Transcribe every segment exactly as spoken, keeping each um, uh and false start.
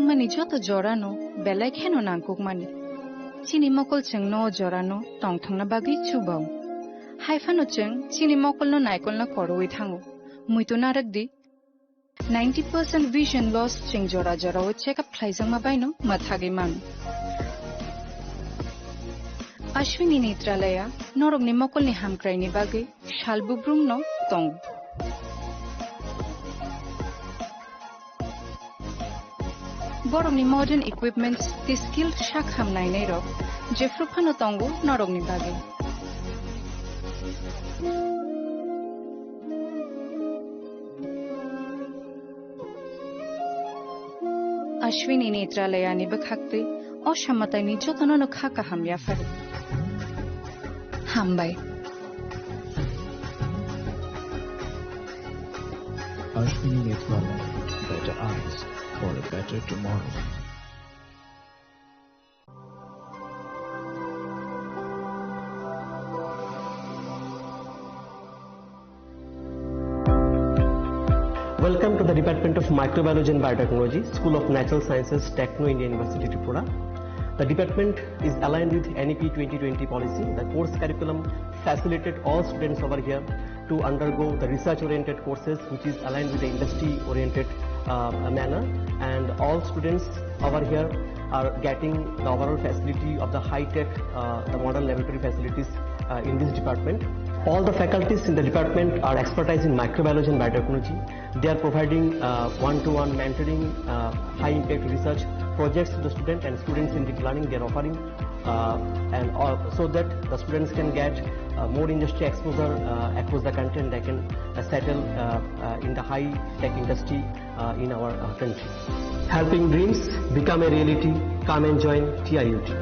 Mani joto jorano belai kheno nangkukmani. Chini mokol chwngno o jorano tongthokna bagwi chubao. Haiphano chwng chini mokolno naikolna korowi thango. Muitu narwkdi, ninety percent vision loss chwng jora jorao check up khlaijakma baino mwthagwi mano. Ashwini Netralaya norokni mokolni hamkraini bagwi sal bubrumno tongo. Borokni modern equipments tei skilled sakham nainairok jephru phano tongo norokni bagwi. Ashwini Netralayani bwkhaktwi o samataini jotonono kha kaham yaphari. Hambai. Ashwini Netralaya, better eyes for a better tomorrow. Welcome to the Department of Microbiology and Biotechnology, School of Natural Sciences, Techno India University, Tripura. The department is aligned with N E P twenty twenty policy. The course curriculum facilitated all students over here to undergo the research-oriented courses, which is aligned with the industry-oriented, uh, manner, and all students over here are getting the overall facility of the high-tech, uh, the modern laboratory facilities, uh, in this department. All the faculties in the department are expertise in microbiology and biotechnology. They are providing, uh, one-to-one mentoring, uh, high-impact research projects to the student, and students in deep learning, they are offering, uh, and all, so that the students can get, uh, more industry exposure, uh, across the country, and they can, uh, settle, uh, uh, in the high-tech industry, uh, in our, uh, country. Helping dreams become a reality. Come and join T I U T.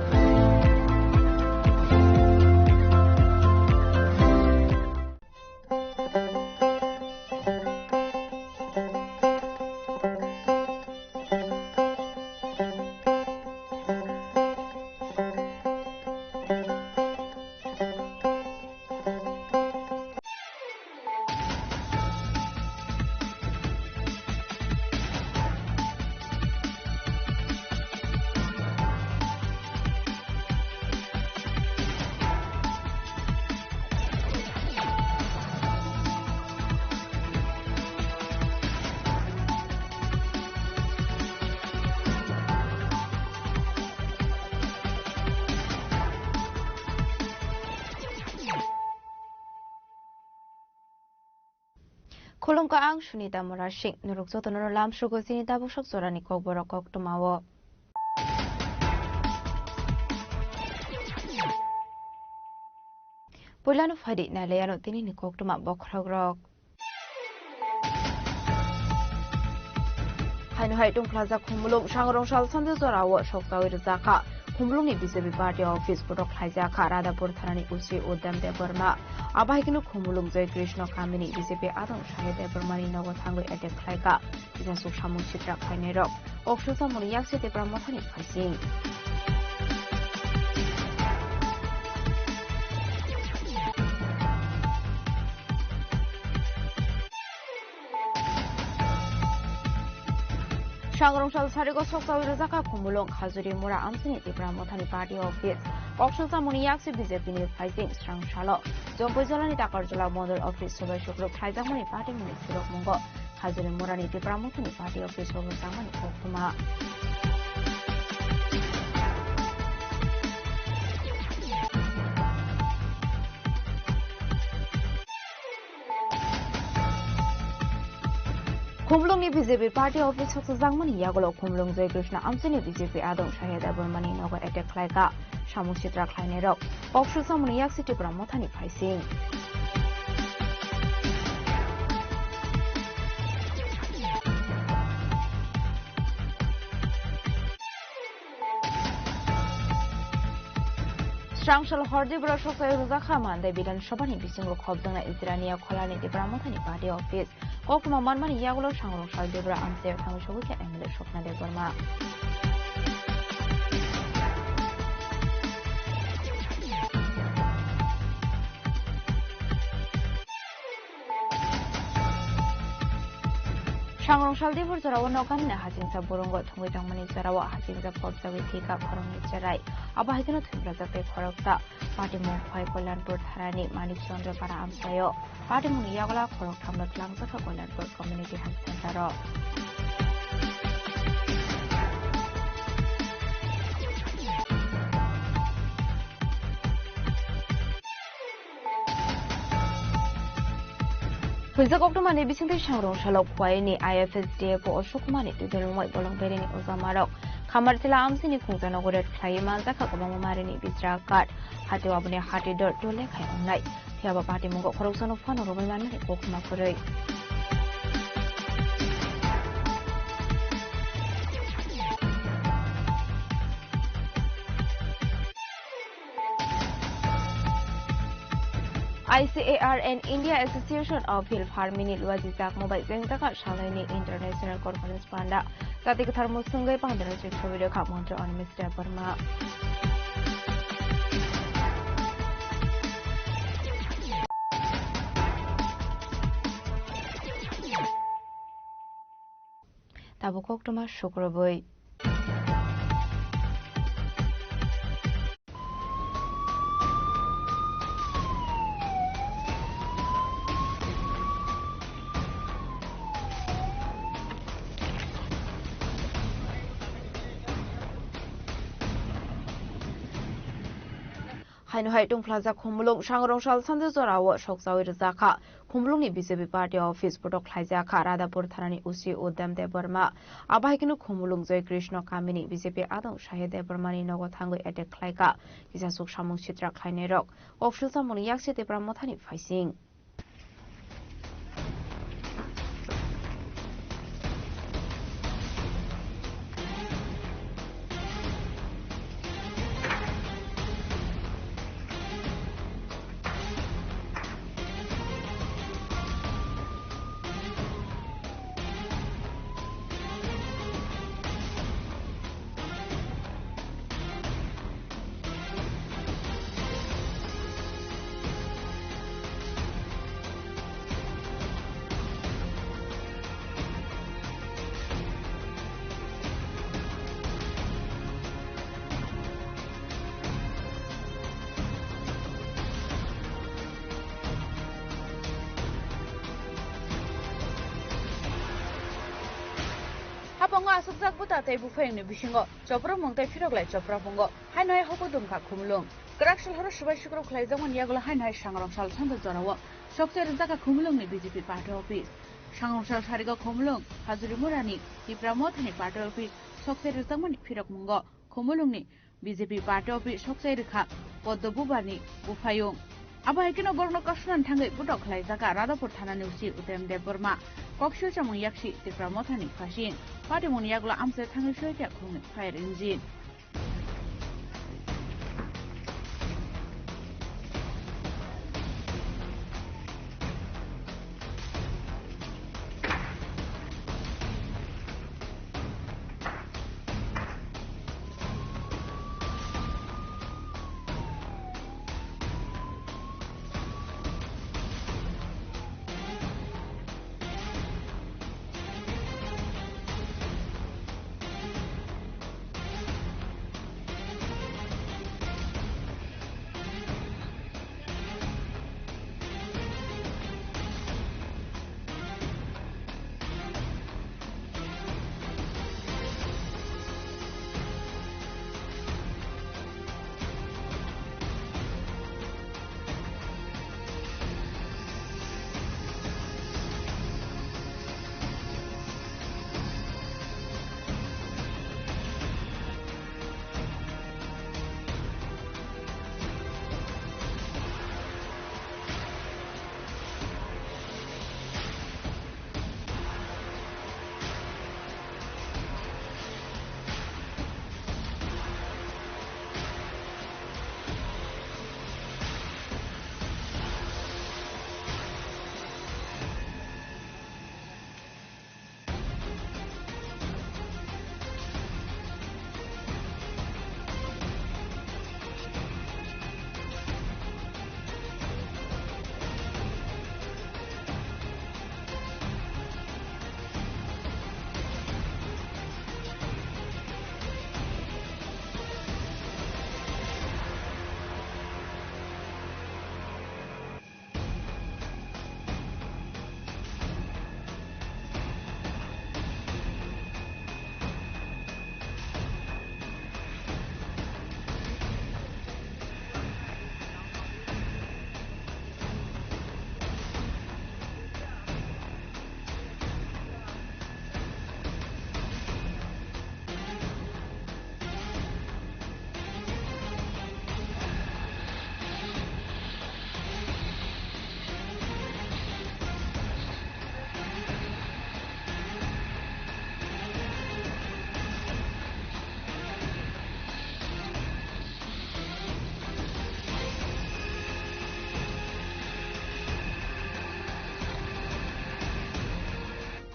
Khulumkha, ang Sunita Murasing. Norok jotono lamsugo chini tabuk sok jorani kokborok koktwmao. Puilano phaidi nailaiano tinini koktwma bokhorokrok. Haino hai tongphlajak Khumulwng sangrong sal sandi jorao sokchawi rwjakha. Khumulwngni B J P party office botok khlaijakha Radhapur thanani O C Uddam Debbarma. Abo hai kheno Khumulwng Joy Krishna kamini B J P adong Sahil Debbarmani nogo thangwi attack khlaikha. Bisaswk samung sitra khlainairok koksilsamungni yaksi Tipra Mothani phaising. Sangrong sal sarigo sokchawi rwjakha Khumulwng Khajuri Mura amchini Tipra Mothani party office. Koksilsamungni yaksi B J P ni phaising srang salo Jompui jolani Takarjala mondol office sobai sukruk khlaijakmani party muni surok mungo. Khajuri Murani Tipra Mothani party office o rwjakmani koktwma. Khumulwngni B J P party office sokjakmani yagulo Khumulwng Joy Krishna amchini B J P adong Sahil Debbarmani nogo attack khlaikha. Samung sitra khlainairok koksilsamungni yaksi Tipra Mothani phaising. Srang sal hordi borok sokchawi rwjakha Mandai Bidhan Sabhani bisingo khopjaknai Jirania Kholani Tipra Mothani party office. Koktwma manmani yagulo sangrong sal Debra amchai thangwi sogwi kha M L A Swapna Debbarma. Sangrong sal dibor jorao nokamni hachingsa burungo thwngwi tongmani jorao hachingsa phobjagwi thwikha khoroknwi cherai. Abo hai kheno thwiprajak tei khoroksa. Patimung phai Kalyanpur tharani Manik Chandra para amchaio. Patimungni yagola khoroktham no twlangjakha Kalyanpur Community Health Center o. Phuljak koktwmani bisingtwi sangrong salok khuaini I F S D F O Ashok Kumar ni twi dwlwngwi bolong berini ujamarok Khamar jila amsini khungjakno raid khlaiwi manjakha kwbangma marini bisra card. Hatio aboni hati dor dole khai wngnai. Phiya ba patimung khoroksano phano rwbai manmani kokhma kwrwi. I C A R and India Association of Hill Farming ni luajijakma bai jengjakha salaini International Conference panda. Jati kwthar mwswngwi pandra chik sobi rwkha Montri Animesh Debbarma. Tabuk koktwma sukrubwi. Haino hai tongphlajak Khumulwng sangrong sal sanja jorao sokchawi rwjakha. Khumulwngni B J P party office botok khlaijakha Radhapur thanani O C Uttam Debbarma. Abo hai kheno Khumulwng Joy Krishna kamini B J P adong Sahil Debbarmani nogo thangwi attack khlaikha. Kisa suk samung sitra khlainairok. Koksil samungni yakse Tipra Mothani phaising. Habango aswkjak bwta tei buphayungni bisingo chopropmung tei phiroklai chopropmungo haino hai hobo dungkha Khumulwng. Kwrak sal horo swbai sukrub khlaijakmani yagulo haino hai sangrong sal sanja jorao sokchai rwjakha Khumulwngni B J P party office. Sangrong sal sarigo Khumulwng Khajuri Murani Tipra Mothani party office sokchai rwjakmani phirokmungo Khumulwngni B J P party office sokchai rwkha Poddo Bubarni buphayung. Abo hai kheno borokno kosunan thangwi botok khlaijakha Radhapur thanani O C Uttam Debbarma. Koksil samung yaksi Tipra Mothani phaising. Patimungni yagulo amchai thangwi soikha khungni fire engine.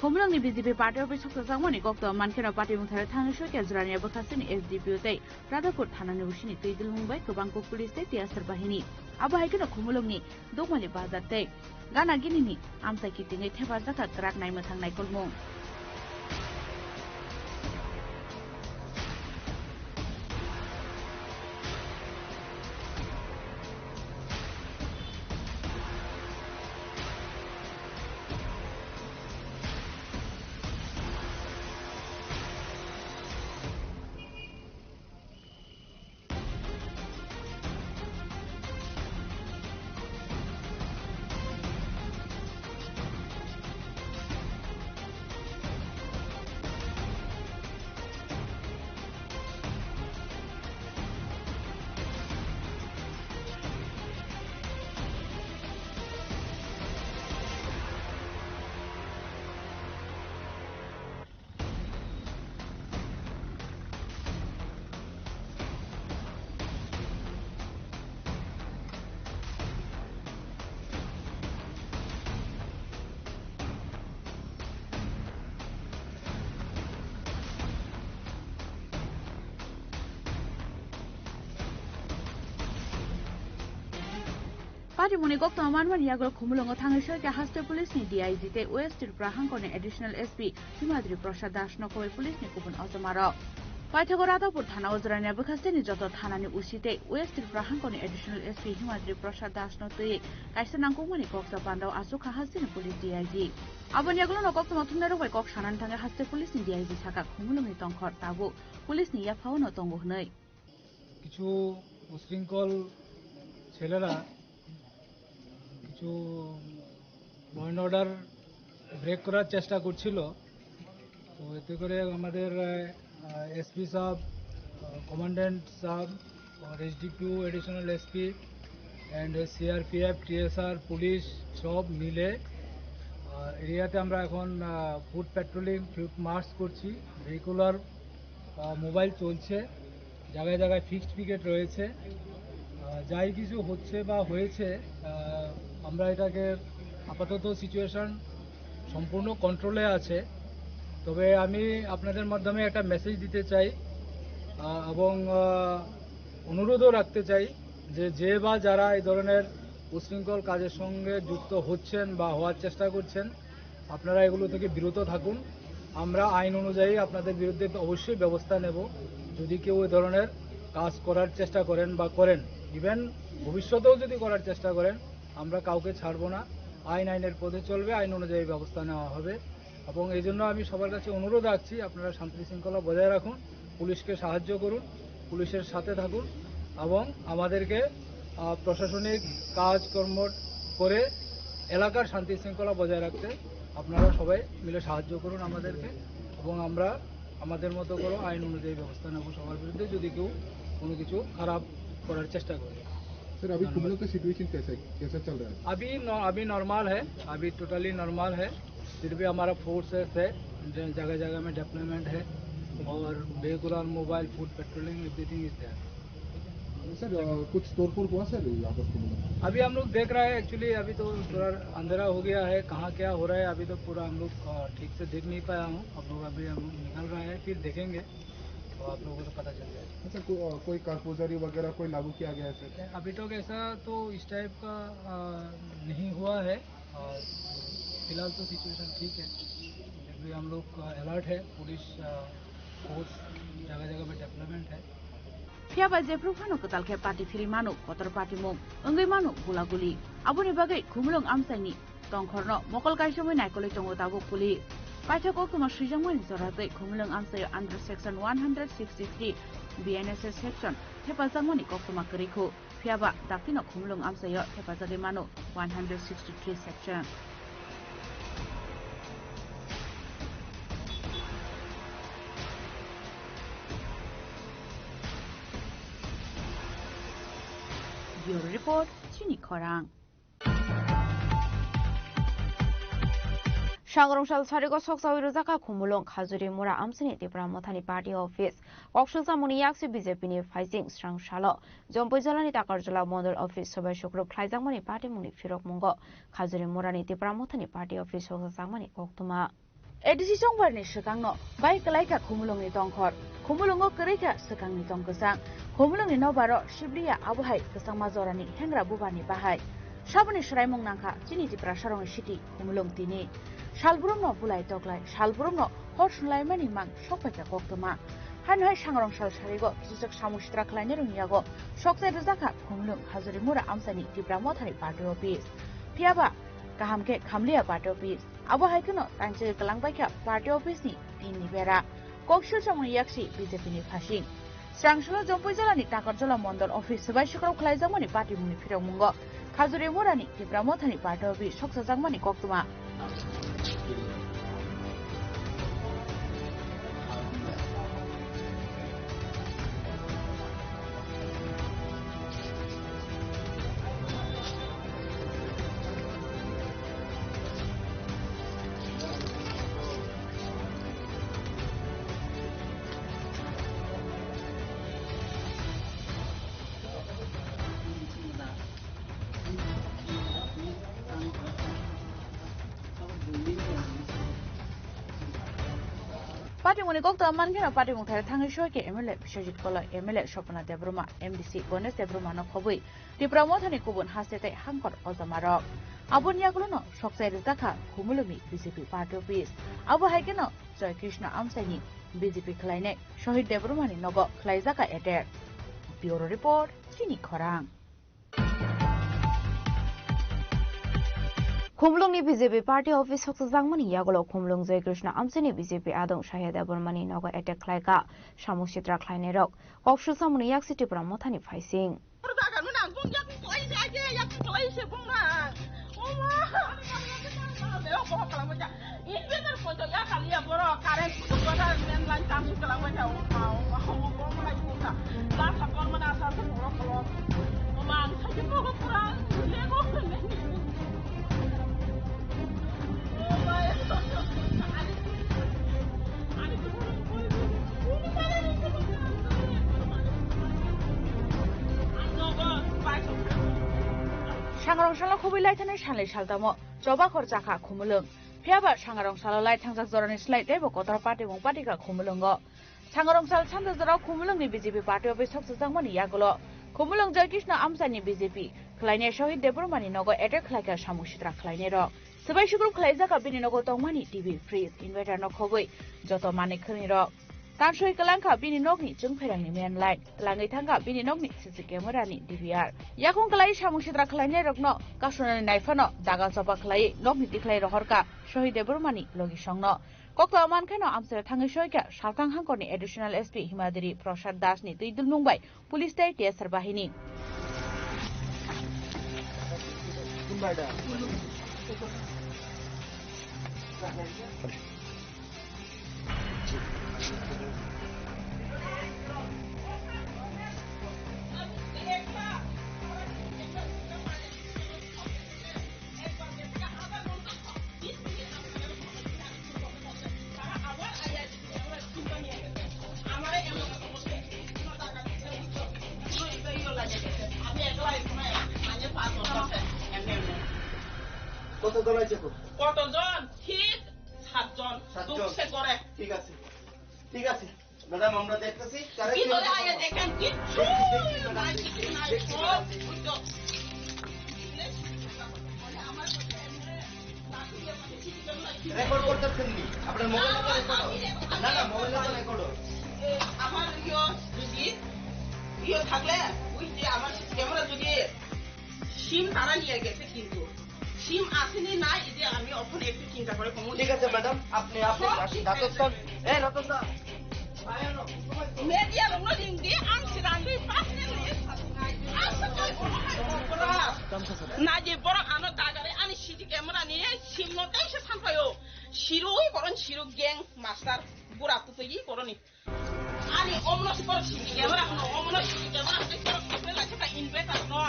Khumulwngni B J P party office soksa jakmani koktwma mankheno party mungtharo thangwi soikha Jorania bwkhasteni S D P O tei Radhapur thanani usini twi dulmung bai kwbang kuk police tei tiyasar bahini. Abo hai kheno Khumulwngni Dukmali bazar tei Gana ginini amchai kitingwi thepajak kha kwrak naimwthang naikolmung. Patimungni koktwma manmani yagulo Khumulwngo thangwi soikha haste police ni D I G tei West Tripura hangkorni additional S P Himadri Prasad Das no kobai police ni kubun ojomarok. Paithago Radhapur thana o Jorania bwkhasteni joto thanani O C tei West Tripura hangkorni additional S P Himadri Prasad Das no twi kaisa nangkukmani koksa pandao achukha hasteni police D I G. Aboni yagulo no koktwma thumnairok bai kok sanani thangwi haste police ni D I G sakha Khumulwngni tongkhor tabuk police ni yaphao no tongo hwnwi. কিছু উশৃঙ্খল ছেলেরা কিছু law and order break করার চেষ্টা করছিল। তো এতে করে আমাদের, আহ, এসপি সাহেব, আহ, কমান্ড্যান্ট সাহেব, আর SDPO, additional SP and CRPF, TSR, police সব মিলে, আহ, এরিয়াতে আমরা এখন, আহ, ফুট প্যাট্রোলিং, ফুট মার্চ করছি। রেগুলার, আহ, মোবাইল চলছে। জায়গায় জায়গায় ফিক্সড পিকেট রয়েছে। আহ, যাই কিছু হচ্ছে বা হয়েছে, আহ, আমরা এটাকে আপাতত সিচুয়েশন সম্পূর্ণ কন্ট্রোলে আছে। তবে আমি আপনাদের মাধ্যমে একটা মেসেজ দিতে চাই, আহ, এবং, আহ, অনুরোধও রাখতে চাই যে, যে বা যারা এই ধরনের উশৃঙ্খল কাজের সঙ্গে যুক্ত হচ্ছেন বা হওয়ার চেষ্টা করছেন, আপনারা এগুলো থেকে বিরত থাকুন। আমরা আইন অনুযায়ী আপনাদের বিরুদ্ধে অবশ্যই ব্যবস্থা নেব। যদি কেউ এ ধরনের কাজ করার চেষ্টা করেন বা করেন, ইভেন ভবিষ্যতেও যদি করার চেষ্টা করেন, আমরা কাউকে ছাড়বো না। আইন আইনের পথে চলবে, আইন অনুযায়ী ব্যবস্থা নেওয়া হবে। এবং এই জন্য আমি সবার কাছে অনুরোধ রাখছি, আপনারা শান্তি শৃঙ্খলা বজায় রাখুন, পুলিশকে সাহায্য করুন, পুলিশের সাথে থাকুন এবং আমাদেরকে, আহ, প্রশাসনিক কাজকর্ম করে এলাকার শান্তি শৃঙ্খলা বজায় রাখতে আপনারা সবাই মিলে সাহায্য করুন আমাদেরকে এবং আমরা আমাদের মতো করে আইন অনুযায়ী ব্যবস্থা নেব সবার বিরুদ্ধে, যদি কেউ কোনো কিছু খারাপ করার চেষ্টা করে। सर, अभी धन्यवाद। कुमलों का सिचुएशन कैसा है, कैसा चल रहा है? अभी नॉ-, अभी नॉर्मल है, अभी टोटली नॉर्मल है। फिर भी हमारा फोर्सेस है, ज-, जगह जगह में डिप्लॉयमेंट है और regular mobile, foot patrolling, everything is there. Sir, uh, कुछ तोड़फोड़ हुआ सर यहाँ पर कुमलों में? अभी हम लोग देख रहे हैं, एक्चुअली अभी तो थोड़ा अंधेरा हो गया है, कहाँ क्या हो रहा है अभी तो पूरा हम लोग, अ, ठीक से देख नहीं पाया हूँ। हम लोग अभी हम लोग निकल रहे हैं, फिर देखेंगे तो आप लोगों को तो पता चल जाएगा। अच्छा, को-, अ, कोई कारफुजारी वगैरह कोई लागू किया गया है सर? अभी तक ऐसा तो इस टाइप का, अ, नहीं हुआ है। और फिलहाल तो सिचुएशन ठीक है, फिर भी हम लोग, अ, अलर्ट है, पुलिस, अ, फोर्स जगह जगह पे डेवलपमेंट है। Phiya ba jephru phano kwtal khe party phiri mano, kotor party mung wngwi mano gulaguli. Aboni bagwi Khumulwng amchaini tongkhorno mokol kaisomwi naikolwi tongo tabuk police. Paithak koktwma swijakmani jora tei Khumulwng amchaio under section one hundred sixty-three B N S A section thepajakmani koktwma kwrwi khu. Phiya ba, daktino Khumulwng amchaio thepajagwi mano one hundred sixty-three section. Bureau Report, Chini Khorang. Sangrong sal sarigo soksawi rwjakha Khumulwng Khajuri Mura amchaini Tipra Mothani party office. Kok sukjakmani yaksi B J P ni phaising srang salo Jompui jolani Takarjala Mondol office sobai sukruk khlaijakmani patimungni phirokmungo Khajuri Murani Tipra Mothani party office sokjakmani koktwma. A D C chongbarni swkangno bai kwlaikha Khumulwngni tongkhor. Khumulwngo kwrwikha swkangni tong kwchang. Khumulwngni nobaro sibliya, abo hai kwchangma jorani hengra bubani bahai. Saboni swraimung nangkha chini Tiprasarokni siti Khumulwng tini. Salbrumno bulai toklai, salbrumno hor sunlaimani mang sokpaikha koktwma. Hano hai sangrong sal sarigo kisijak samung sitra khlainairokni yago sokchai rwjakha Khumulwng Khajuri Mura amchaini Tipra Mothani party office. Phiyaba kaham khe khamliya party office. Abo hai kheno tangchil kwlangbaikha party office ni tin ni bera. Koksil samungni yaksi B J P ni phasing. Srangsalo Jompuijala ni Takarjala Mondol office swbai swkrok khlaijakmani party mungni phirokmungo Khajuri Murani Tipra Mothani party office soksajakmani koktwma. Patimungni koktwma mankheno patimung thairok thangwi soikhe M L A Biswajit Koloi, M L A Swapna Debbarma, M D C Ganesh Debbarmano khobwi Tipra Mothani kubun haste tei hangkor ojamarok. Aboni yagulono sokchai rwjakha Khumulwngni B J P party office. Abo hai kheno Joy Krishna amchaini B J P khlainai Shohid Debbarmani nogo khlaijakha attack. Bureau report, Chini Khorang. Khumulwngni B J P party office soksajakmani yagulo Khumulwng Joy Krishna amchaini B J P adong Shohid Debbarmani nogo attack khlaikha samung sitra khlainairok. Koksil samungni yaksi Tipra Mothani phasing. Sangrong salo khobwi lai thani salni saltamo choba khor chakha Khumulwng. Phiyaba sangrong salo lai thangjak jorani slai teibo kotor patimung patikha Khumulwngo. Sangrong sal sanja jorao Khumulwngni B J P party office soksajakmani yagulo Khumulwng Joy Krishna amchaini B J P khlainai Shohid Debbarmani nogo attack khlaikha samung sitra khlainairok. Swbai swkrub khlaijakha bini nogo tongmani T V, fridge, inverter no khobwi joto manwi khwnwirok. Tansoi kwlangkha bini nokni chwngpherangni main line, twlangwi thangkha bini nokni C C camera ni D V R. Yakung kwlai samung sitra khlainairokno kasunani naiphano dagal choba khlaiwi nokni tikhlai rohorkha Shohid Debbarmani logi songno. Kokto mankheno amchara thangwi soikha Salthang hangkorni additional S P Himadri Prasad Das ni twi dulmung bai police tei T S R bahini. কতজন আছে তো? কতজন? ঠিক সাতজন। সাতজন। দুঃখে করে। ঠিক আছে, ঠিক আছে। ম্যাডাম, আমরা দেখতেছি, তারা কি ভিতরে আয়া দেখেন, কিচ্ছু নাই, কিচ্ছু নাই। দেখছি, ম্যাডাম, দেখছি। সব উল্টো। রেকর্ড করতেছেন নি? আপনার মোবাইলে তো রেকর্ড হয়। না, না, মোবাইলে তো রেকর্ড হয়। এ, আমার ইয়ে যদি, ইয়ে থাকলে, ওই যে আমার ক্যামেরা যদি সিম তারা নিয়ে গেছে কিন্তু। সিম আসেনি না, এই যে আমি এখন একটু চিন্তা করে কমন ঠিক আছে, ম্যাডাম, আপনি, আপনি সব ঠিক আছে। রতন স্যার, এই Ratan sir, Media rokno ringdi, ang sirangdi personally. Ang sakoi bono hai opora. Naji borok ano dagare ani C C camera ni sim no tei se sampaio. Sirui boron siru gang master bura kutui boroni. Ani omno si borok C C camera no, omno C C camera tei borok kepela keta inverter no.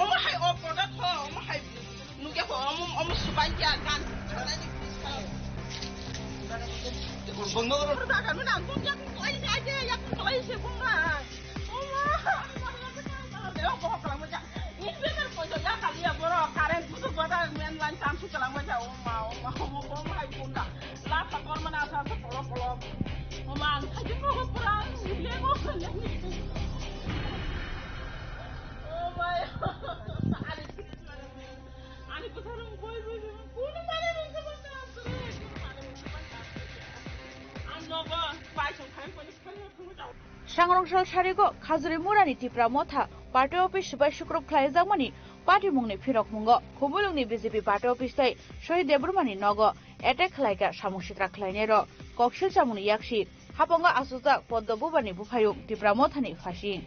Omo hai opora tho, omo hai. Nugya ko omo, omo subai kya gan. বন্ধ করো। Daga mina, nugya ko koi se, age ya ko koi se, bunga. Oma. Inverter ko ya kali ya boro, current busu bada main line tam su kalang baja, oma, oma, oma, oma, hai bunga. La Sangrong sal sarigo Khajuri Murani Tipra Motha party office sipai sukrup khlaijakmani party mungni phirokmungo Khumulwngni B J P party office tei Sohit Debbarmani nogo attack khlaikha samung sitra khlainairok koksil chamungni yaksi hapongo asukjak Poddo Bubarni buphayung Tipra Mothani phasi.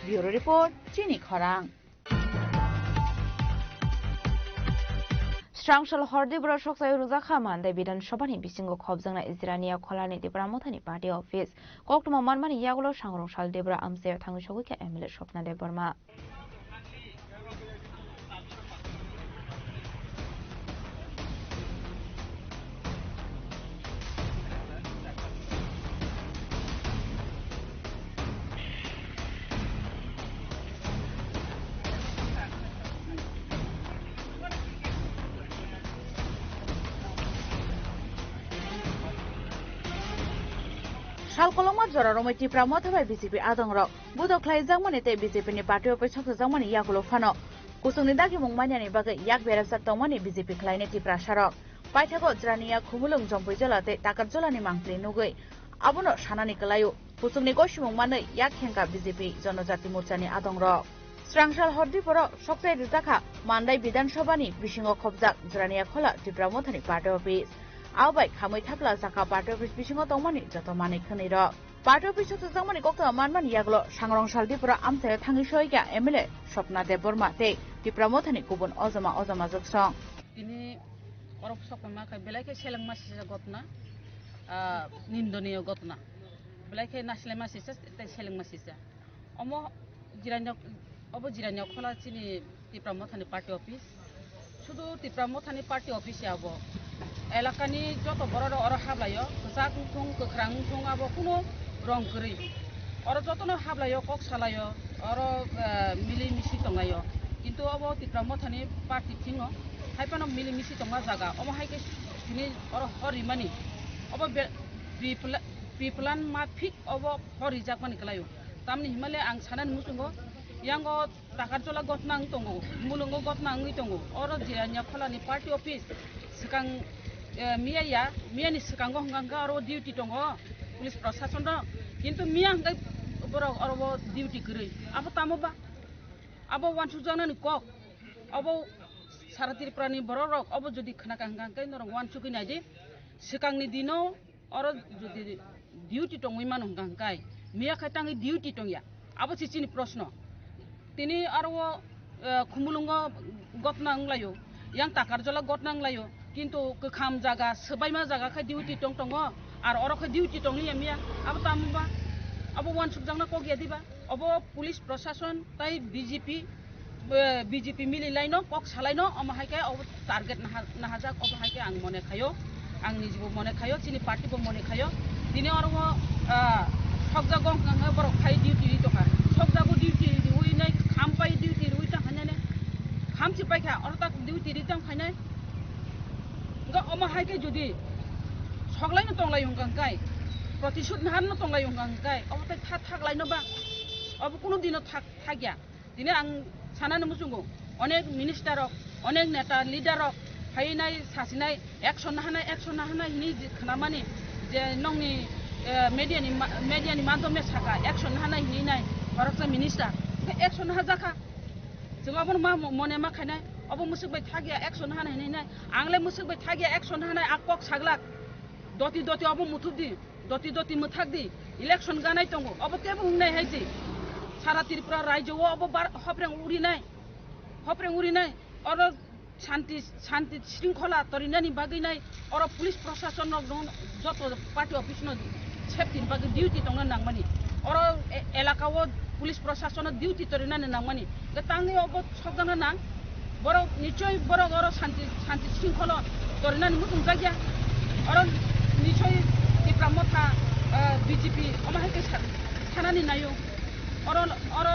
Bureau Report, Chini Khorang. Srangsal hordi borok sokchai rwjakha Mandai Bidhan Sabhani bisingo khopjaknai Jirania Kholani Tipra Mothani party office. Koktwma manmani yagulo Sangrong sal Debra amchaio thangwi sogwikha M L A Swapna Debbarma. Sal kolokma jora romwi Tipra Motha bai B J P adongrok budok khlaijakmani tei B J P ni party office sokjakmani yagulo phano kuchukni dagimung manyani bagwi yak berajak tongmani B J P khlainai Tiprasarok. Paithago Jirania Khumulwng Jompuijala tei Takarjalani mangpili nugwi abono sanani kwlaio. Kuchukni gosimung manwi yak khengkha B J P Jonojati Morchani adongrok. Srangsal hordi borok sokchai rwjakha Mandai Bidhan Sabhani bisingo khopjak Jirania Khola Tipra Mothani party office. Abo bai khamwi thapla jakha party office bisingo tongmani joto manwi khwnwirok. Party office o chwjakmani koktwma manmani yagulo Sangrong sal Debra amchaio thangwi soikha M L A Swapna Debbarma tei Tipra Mothani kubun ojama ojama joksong. Tini oro sokma khe belai khe selengma sijak gotna, ah, nindoniyo gotna. Belai khe nasilema sijak tei selengma sijak. Omo Jirania, obo Jirania Khola chini Tipra Mothani party office. Sudu Tipra Mothani party office ya abo. Elakani joto borok rok oro hablaio, kwchak wngthung, kwkhrang wngthung, abo kuno rong kwrwi. Oro jotono hablaio, kok salaio, oro, eh, mili misi tonglaio. Kintu obo Tipra Mothani party thingo, hai phano mili misi tongma jaga. Omo hai khe sini oro hor rimani. Obo be-, pre-pla-, pre-plan ma fix obo hor rijakmani kwlaio. Tamni himale ang sanani muchungo, yango Takarjola gotna wng tongo, mulungo gotna wngwi tongo. Oro Jirania Kholani party office swkang, eh, miya ya, miyani swkango hwnkha hwnkhe oro duty tongo police prosason rok. Kintu miya hwnkhe borok oro o duty kwrwi. Abo tamo ba? Abo uansukjaknani kok. Abo sara Tripurani borok rok obo jodi khwnakha hwnkha hwnkhe norok uansukwi naidi. Swkangni dino oro jodi duty tongwi mano hwnkha hwnkhe, miya khai tangwi duty tongya? Abo se chini proshno. Tini aro o, eh, Khumulwngo gotna wnglaio, yang Takarjola gotna wnglaio, kintu kwkham jaga, swbaima jaga khai duty tong tongo, ar oro khai duty tongliya miya. Abo tamo ba? Abo uansukjakna kok ya diba? Obo police prosason tai B J P, eh, B J P mili laino, kok salaino, omo hai khe obo target naha-, nahajak, obo hai khe ang mone khaio, ang nijibo mone khaio, chini party bo mone khaio. Tini oro o, ah, sokjago hwnkha hwnkhe borok phai duty ri tongkha, sokjago duty riwi nai, kham pai duty riwi tang khainai, kham si paikha, oro tak duty ri tang khainai. Hwnkhe omo hai khe jodi soklaino tonglai hwnkha hwnkhe, protishud naharno tonglai hwnkha hwnkhe, obo tei tha-, thaklaino ba? Obo kunu dino thak-, thakya. Tini ang sanani muchungo, onek minister rok, onek neta leader rok phainai sasinai action nahanai, action nahanai hini je khnamani je nongni, eh, media ni ma-, media ni madhyome saka action nahanai hini nai khoroksa minister. Hwnkhe action nahajakha. Chwng abono ma mo-, mone ma khainai, obo mwswk bai thakya action nahanai hini nai. Ang le mwswk bai thakya action nahanai, a kok saglak. Doti doti obo muthubdi. Doti doti mwthak di, election ganai tongo, obo tebo wngnai hai di. Sara Tripura rajyo o obo bar-, hopreng urinai, hopreng urinai, oro shanti, shanti shringkhola torinani bagwi nai, oro police prosason rok no joto party office no safety ni bagwi duty tongna nangmani, oro e-, elaka o police prosason no duty torinani nangmani, tangwi obo sokjakna nang. Borok nichoi borok oro shanti, shanti shringkholo torinani muchungjakya. Oro nichoi Tipra Motha, eh, B J P omo hai khe sa-, sanani naio. Oro, oro,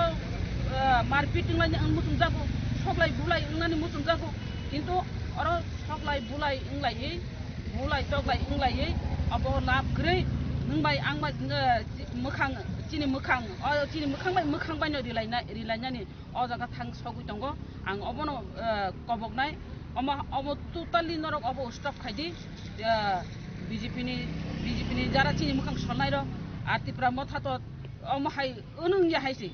eh, marpit wnglani ang muchungjago, soklai bulai wngnani muchungjago. Kintu oro soklai bulai wnglaiwi, bulai toklai wnglaiwi abo lab kwrwi. Nwng bai ang bai, eh, mwkhang, chini mwkhang, o chini mwkhang bai mwkhang bai no rilai nai, rilai nani o jaga thang sogwi tongo. Ang obono, eh, kobok nai, omo, omo totally norok obo stop khai di, eh, B J P ni, B J P ni jara chini mwkhang sol nai rok, a Tipra Motha to omo hai unung ya hai se.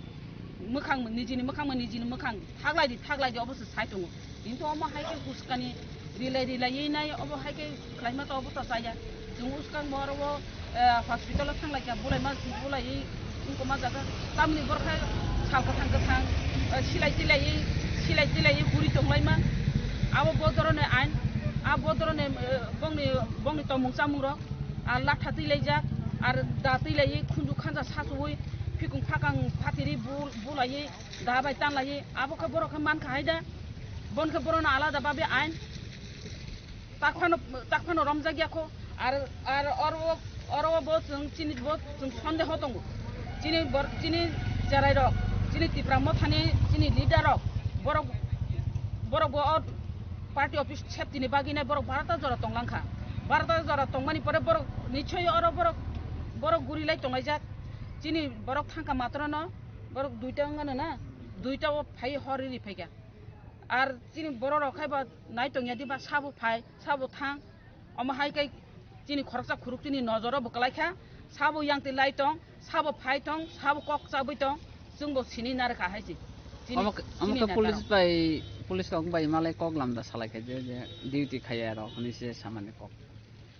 Mwkhang, nijini mwkhang, nijini mwkhang thaglai di, thaglai di, obo se sai tongo. Kintu omo hai khe uskani rilai rilai nai, obo hai khe khlaima to obo to chaya. Chwng uskang bo oro o, eh, hospital o thang lai kha, bulai ma, bulai wngkoma jaga. Tamni borok hai sal kwthang kwthang, eh, silai tilai, silai tilai huri tong lai ma. Abo bo dorone ain, abo dorone, eh, bongni, bongni tomung chamung rok, ar latha tilaijak, ar da tilai khunju khanja sachuwi, phikung phakang phatiri bul-, bulai. Da bai tanlai, abo khe borok khe man kha hai da. Bon khe borokno alada babe ain. Takphano, takphano romjak ya kho. Ar, ar oro, oro bo chwng chini bo chwng sondeho tongo. Chini bor-, chini cherai rok, chini Tipra Mothani chini leader rok, borok, borok bo o party office safety ni bagwi nai borok barata jora tonglang kha. Barata jora tongmani pore borok nichoi oro borok, borok guri lai tonglaijak. Chini borok thangka matrono, borok duita wngano na, duita o phai hor riri phaikha. Ar chini borok rok khai ba nai tongya di ba sabo phai, sabo thang. Omo hai khe chini khoroksa khuruk chini nojoro bo kwlai kha. Sabo yang twi lai tong, sabo phai tong, sabo kok chabwi tong, chwng bo sini narwkha hai se. Chini, omo khe, omo chini khe netarok. Police bai, police rok bai malai kok lamda salai kha je, je duty khaiya rok hinwi se samani kok.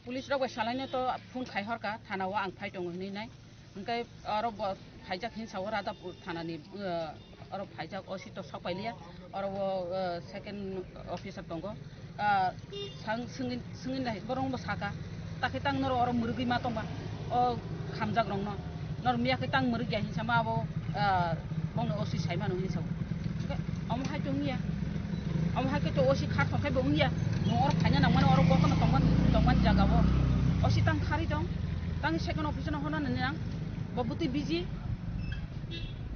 Police rok bai salaino to phone khai horka, thana o ang phai tongo hinwi nai. Hwnkhe oro bo phaijak hinsa o Radhapur thanani, eh, oro phaijak, O C to sok pailiya, oro o, eh, second officer tongo. Ah, sang swngin, swngin nai, borok bo saka, takhe tang noro oro mwrwgwi ma tongba, o khamjak rokno, nor miya khe tang mwrwgya hinsa ma abo, ah, bongni O C sai mano hinsa o. Hwnkhe omo hai to wngya, omo hai khe to O C kha tong khe bo wngya, nwng oro phaina nangmani oro bokono tongmani, tongmani jaga o O C tang kharwi tong. Tang second officer no hwnna nini ang, bo bwtwi busy,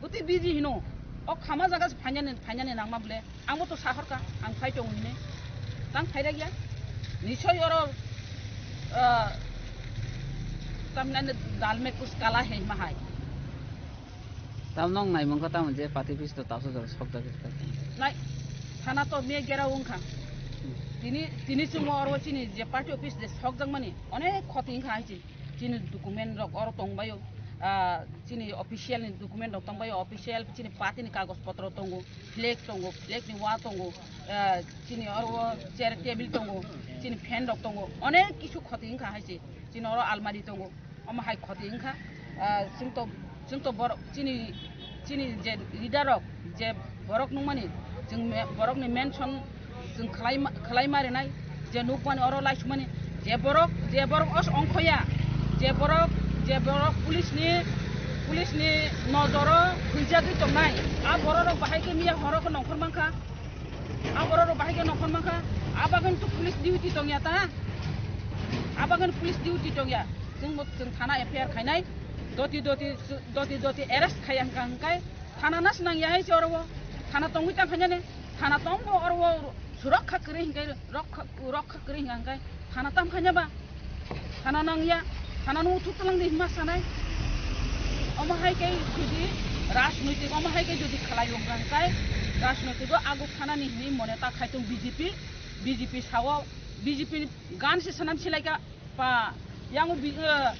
bwtwi busy hino. O khama jaga se phainani, phainani nangma bole. Ang bo to sahorka, ang phai tongo hini. Tang phai ragya. Nisoi oro, ah, tamnani dalme kus kala hai mahai. Tam nong nai mangkha tamo je party office to taso jora sok jagwi. Nai, thana to me gera wngkha. Tini, tini chwngno oro chini je party office je sokjakmani onek khoti wngkha hai chini. Chini document rok oro tongbaio, ah, chini official ni document rok tongbaio, official chini party ni kagoj potro tongo, flag tongo, flag ni wa tongo, ah, chini oro chair table tongo, chini fan rok tongo, onek kisu khoti wngkha hai se. Chini oro almari tongo, omo hai khoti wngkha. Ah, chwng to, chwng to borok chini, chini je leader rok je borok nungmani, chwng me-, borok ni mention chwng khlai ma, khlai ma rinai, je nukmani oro laisumani, je borok, je borok os ongkhoya, je borok, je borok police ni, police ni nojoro huijagwi tongnai, a borok rok bahai khe miya horo khe nongkhor mankha. A borok rok bahai khe nongkhor mankha, a bagwino to police duty tongya ta, a bagwino police duty tongya. Chwng bo chwng thana F I R khainai, doti doti, doti doti arrest khaiya hwnkha hwnkhe thana nas nangya hai se oro o. Thana tongwi tang khainani, thana tongbo oro o surokha kwrwi hwnkhe, rokha, rokha kwrwi hwnkha hwnkhe thana tam khaina ba? Thana nangya, thana no uthuk twlang di hima sanai. Omo hai khe jodi rajnoitik, omo hai khe jodi khlai rok hwnkha hwnkhe rajnoitik o aguk thanani hinwi mone ta khai tong B J P, B J P sao, B J P gan se sanam silaika. Pa, yang bi, eh,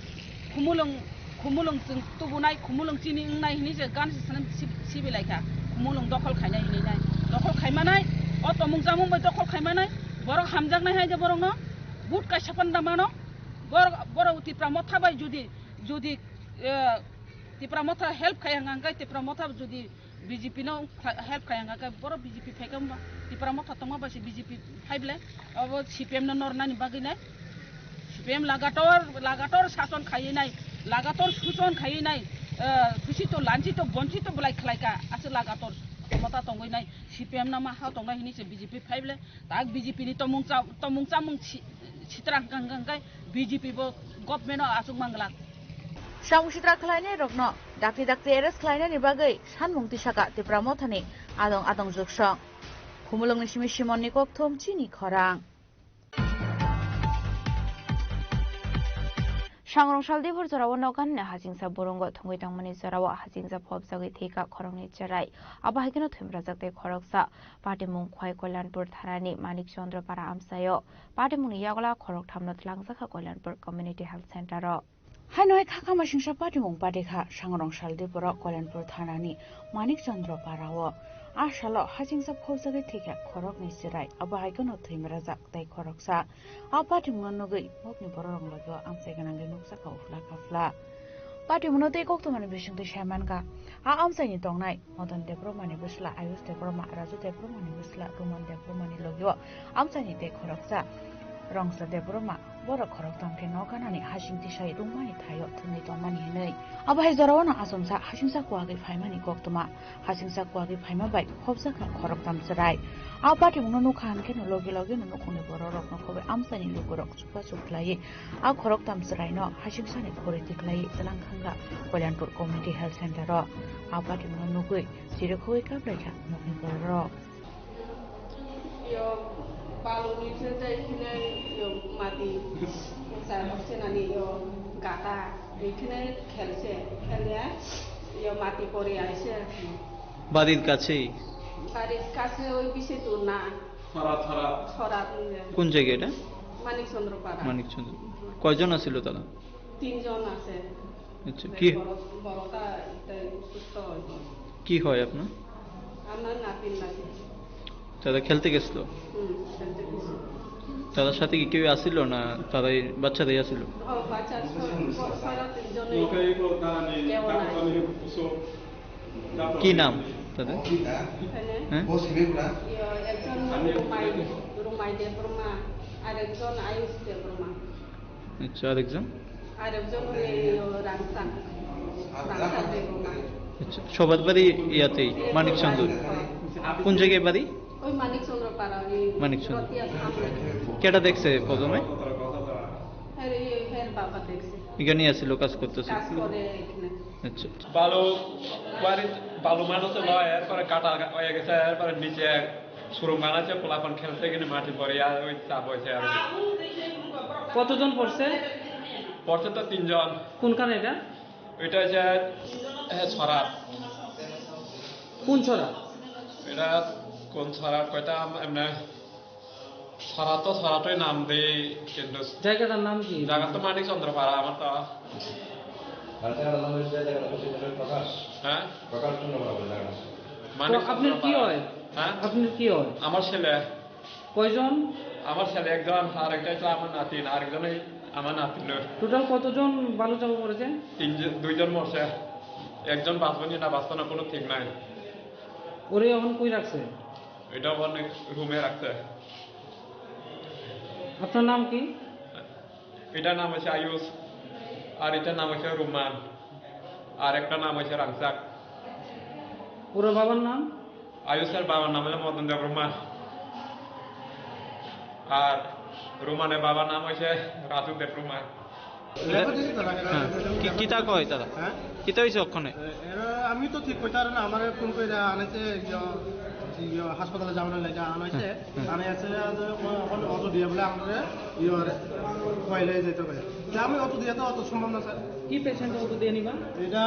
khumulwng, khumulwng chwng tubunai, khumulwng chini wngnai hinwi je gan se sanam si-, sibilaikha. Khumulwng dokhol khainai hinwi nai. Dokhol khaimanai, o tomung chamung bai dokhol khaimanai, borok hamjaknai hai je borokno vote kaisa panda mano. Borok, borok Tipra Motha bai jodi, jodi, eh, Tipra Motha help khai hwnkha hwnkhe Tipra Motha jodi B J P no kha-, help khai hwnkha khe borok B J P phaikha hwnba? Tipra Motha tongma bai se B J P phai bwle? Abo C P M no nornani bagwi nai. C P M lagator, lagator sason khaiwi nai, lagator suson khaiwi nai, eh, khusi to, lanchi to, bonchi to bwlai khlaikha, aswk lagator khomota tongwi nai, C P M no ma ha tongnai hinwi se B J P phai bwle? Tak B J P ni tomung cha-, tomung chamung si-, sitra hwnkha hwnkha hwnkhe B J P bo government o achuk manglak. Samung sitra khlainai rokno dakti dakti arrest khlainani bagwi sanmung tisaka Tipra Mothani adong adong jugsong. Khumulwngni simi Simonni kokthum chini khorang. Sangrong sal dibor jorao noganani hachingsa burungo thwngwi tongmani jorao hachingsa phobjagwi thwikha khoroknwi chwrai. Abo hai kheno thwimrajak tei khoroksa. Patimung khwai Kalyanpur thanani Manik Chandra Para amchaio. Patimungni yagola khoroktham no twlangjakha Kalyanpur Community Health Center o. Haino hai khakha masingsa patimung patikha Sangrong sal diboro Kalyanpur thanani Manik Chandra Para o. A salo hachingsa phobjagwi thwikha khoroknwi chwrai. Abo hai kheno thwimrajak tei khoroksa. A patimungno nugwi mokni bororok logio amchai gwnangwi nukjakha uphla kaphla. Patimungno tei koktwmani bisingtwi sai mankha. A amchaini tongnai Madan Debbarmani bwsla Ayush Debbarma, Raju Debbarmani bwsla Roman Debbarmani logio amchaini tei khoroksa Rongsa Debbarma, borok khoroktham khe nok ganani hasing tisai rwngmani thaio thwngwi tongmani hinwi. Abo hai jorao no achomsa hasingsa kuwagwi phaimani koktwma. Hasingsa kuwagwi phaima bai khobjakha khoroktham chwrai. A patimungno nukha hwn kheno logi logi no nukhungni bororokno khobwi amchaini lukurok chukpa chuk khlaiwi a khoroktham chwraino hachingsani khoriti khlaiwi twlang khanka Kalyanpur Community Health Center o. A patimungno nugwi chirikhogwi kaplaikha nokni bororok. Yo baluni se de khine yo mati sa senani yo gata khine khelse khele yo mati pori aise. বাড়ির কাছেই? বাড়ির কাছে ওই বেশি দূর না। ছড়া, ছড়া। ছড়া দিয়ে। কোন জায়গা এটা? মানিকচন্দ্র পাড়া। মানিকচন্দ্র। কয়জন আছিল তারা? তিনজন আছে। আচ্ছা, কি বড়, বড়টা এটা সুস্থ হয়েছে। কি হয় আপনার? আমার নাতির নাতি। তারা খেলতে গেছিল? হুম, খেলতে গেছিল। তাদের সাথে কি কেউ আসিল না তারাই বাচ্চারাই আসিল? ও, বাচ্চা ছয়, ছয়, তিনজনই। কেউ নাই। কি নাম তাদের? এখানে হ্যাঁ? ইয়ে, একজন রুমাই, রুমাই দেববর্মা, আর একজন আয়ুষ দেববর্মা। আচ্ছা, আরেকজন? আরেকজন ওই রাংসাং, রাংসাং দেববর্মা। আচ্ছা, সবার বাড়ি ইয়াতেই, মানিকচন্দ্র। কোন জায়গায় বাড়ি? ওই মানিকচন্দ্র পাড়া, ওই মানিকচন্দ্র। রতিয়া সামনে। কেটা দেখছে প্রথমে? হ্যাঁ, এই, হ্যাঁ, বাবা দেখছে। এখানেই আছিল, কাজ করতেছে। কাজ করে এখানে। আচ্ছা, আচ্ছা। বালু, বাড়ি, বালু মানুষে লয়, এরপরে কাটা হয়ে গেছে, এরপরে নিচে সুরঙ্গ বানাচ্ছে, পোলাপান খেলতে গেলে মাটি পড়ে, আর ওই চাপ হয়েছে আর কি। কতজন পড়ছে? পড়ছে তো তিনজন। কোনখানে এটা? এটা হচ্ছে, এ, ছড়া। কোন ছড়া? এটা কোন ছড়া? কয়টা আম-, এমনি ছড়া তো ছড়াটাই নাম দেই, কিন্তু জায়গাটার নাম কি? জায়গা তো মানিক চন্দ্র পাড়া আমার তো। আর জায়গাটার নাম হচ্ছে, জায়গাটা হচ্ছে প্রকাশ। হ্যাঁ? প্রকাশ চন্দ্র পাড়া বলে জায়গাটা। মানিক তো আপনার চন্দ্র কি পাড়া। হয়? হ্যাঁ? আপনার কি হয়? আমার ছেলে। কয়জন? আমার ছেলে একজন, আর একটা হচ্ছে আমার নাতিন, আরেকজন এই আমার নাতিন। টোটাল কতজন বালু চাপা পড়েছে? তিনজন, দুইজন মরছে, একজন বাঁচবে কি না বাঁচবে না কোনো ঠিক নাই। ওরে এখন কই রাখছে? এটা ওখানে রুমে রাখছে। আপনার নাম কি? এটার নাম হচ্ছে আয়ুষ, আর এটার নাম হচ্ছে রুমান, আর একটা নাম হচ্ছে রাংচাক। ওর বাবার নাম? আয়ুষের বাবার নাম হচ্ছে মদন দেব রুমান, আর রুমানের বাবার নাম হচ্ছে রাজু দেব রুমান। হ্যাঁ। কি, কিতা কয় তারা? হ্যাঁ? কিতা হইছে ওখানে? এরা আমি তো ঠিক কইতার না, আমারে ফোন কইরা আনাইছে, ইয়ো, ইয়ো, হাসপাতালে যাওয়ার লাগি আনাইছে। হ্যাঁ, হ্যাঁ। আনাইছে যে ওখানে অটো দিয়ে বলে আমারে ইয়ো, কইলে যেতে কয়। যে আমি অটো দিয়ে তো অত সম্ভব না, স্যার। কি পেশেন্ট অটো দিয়ে নিবা? এটা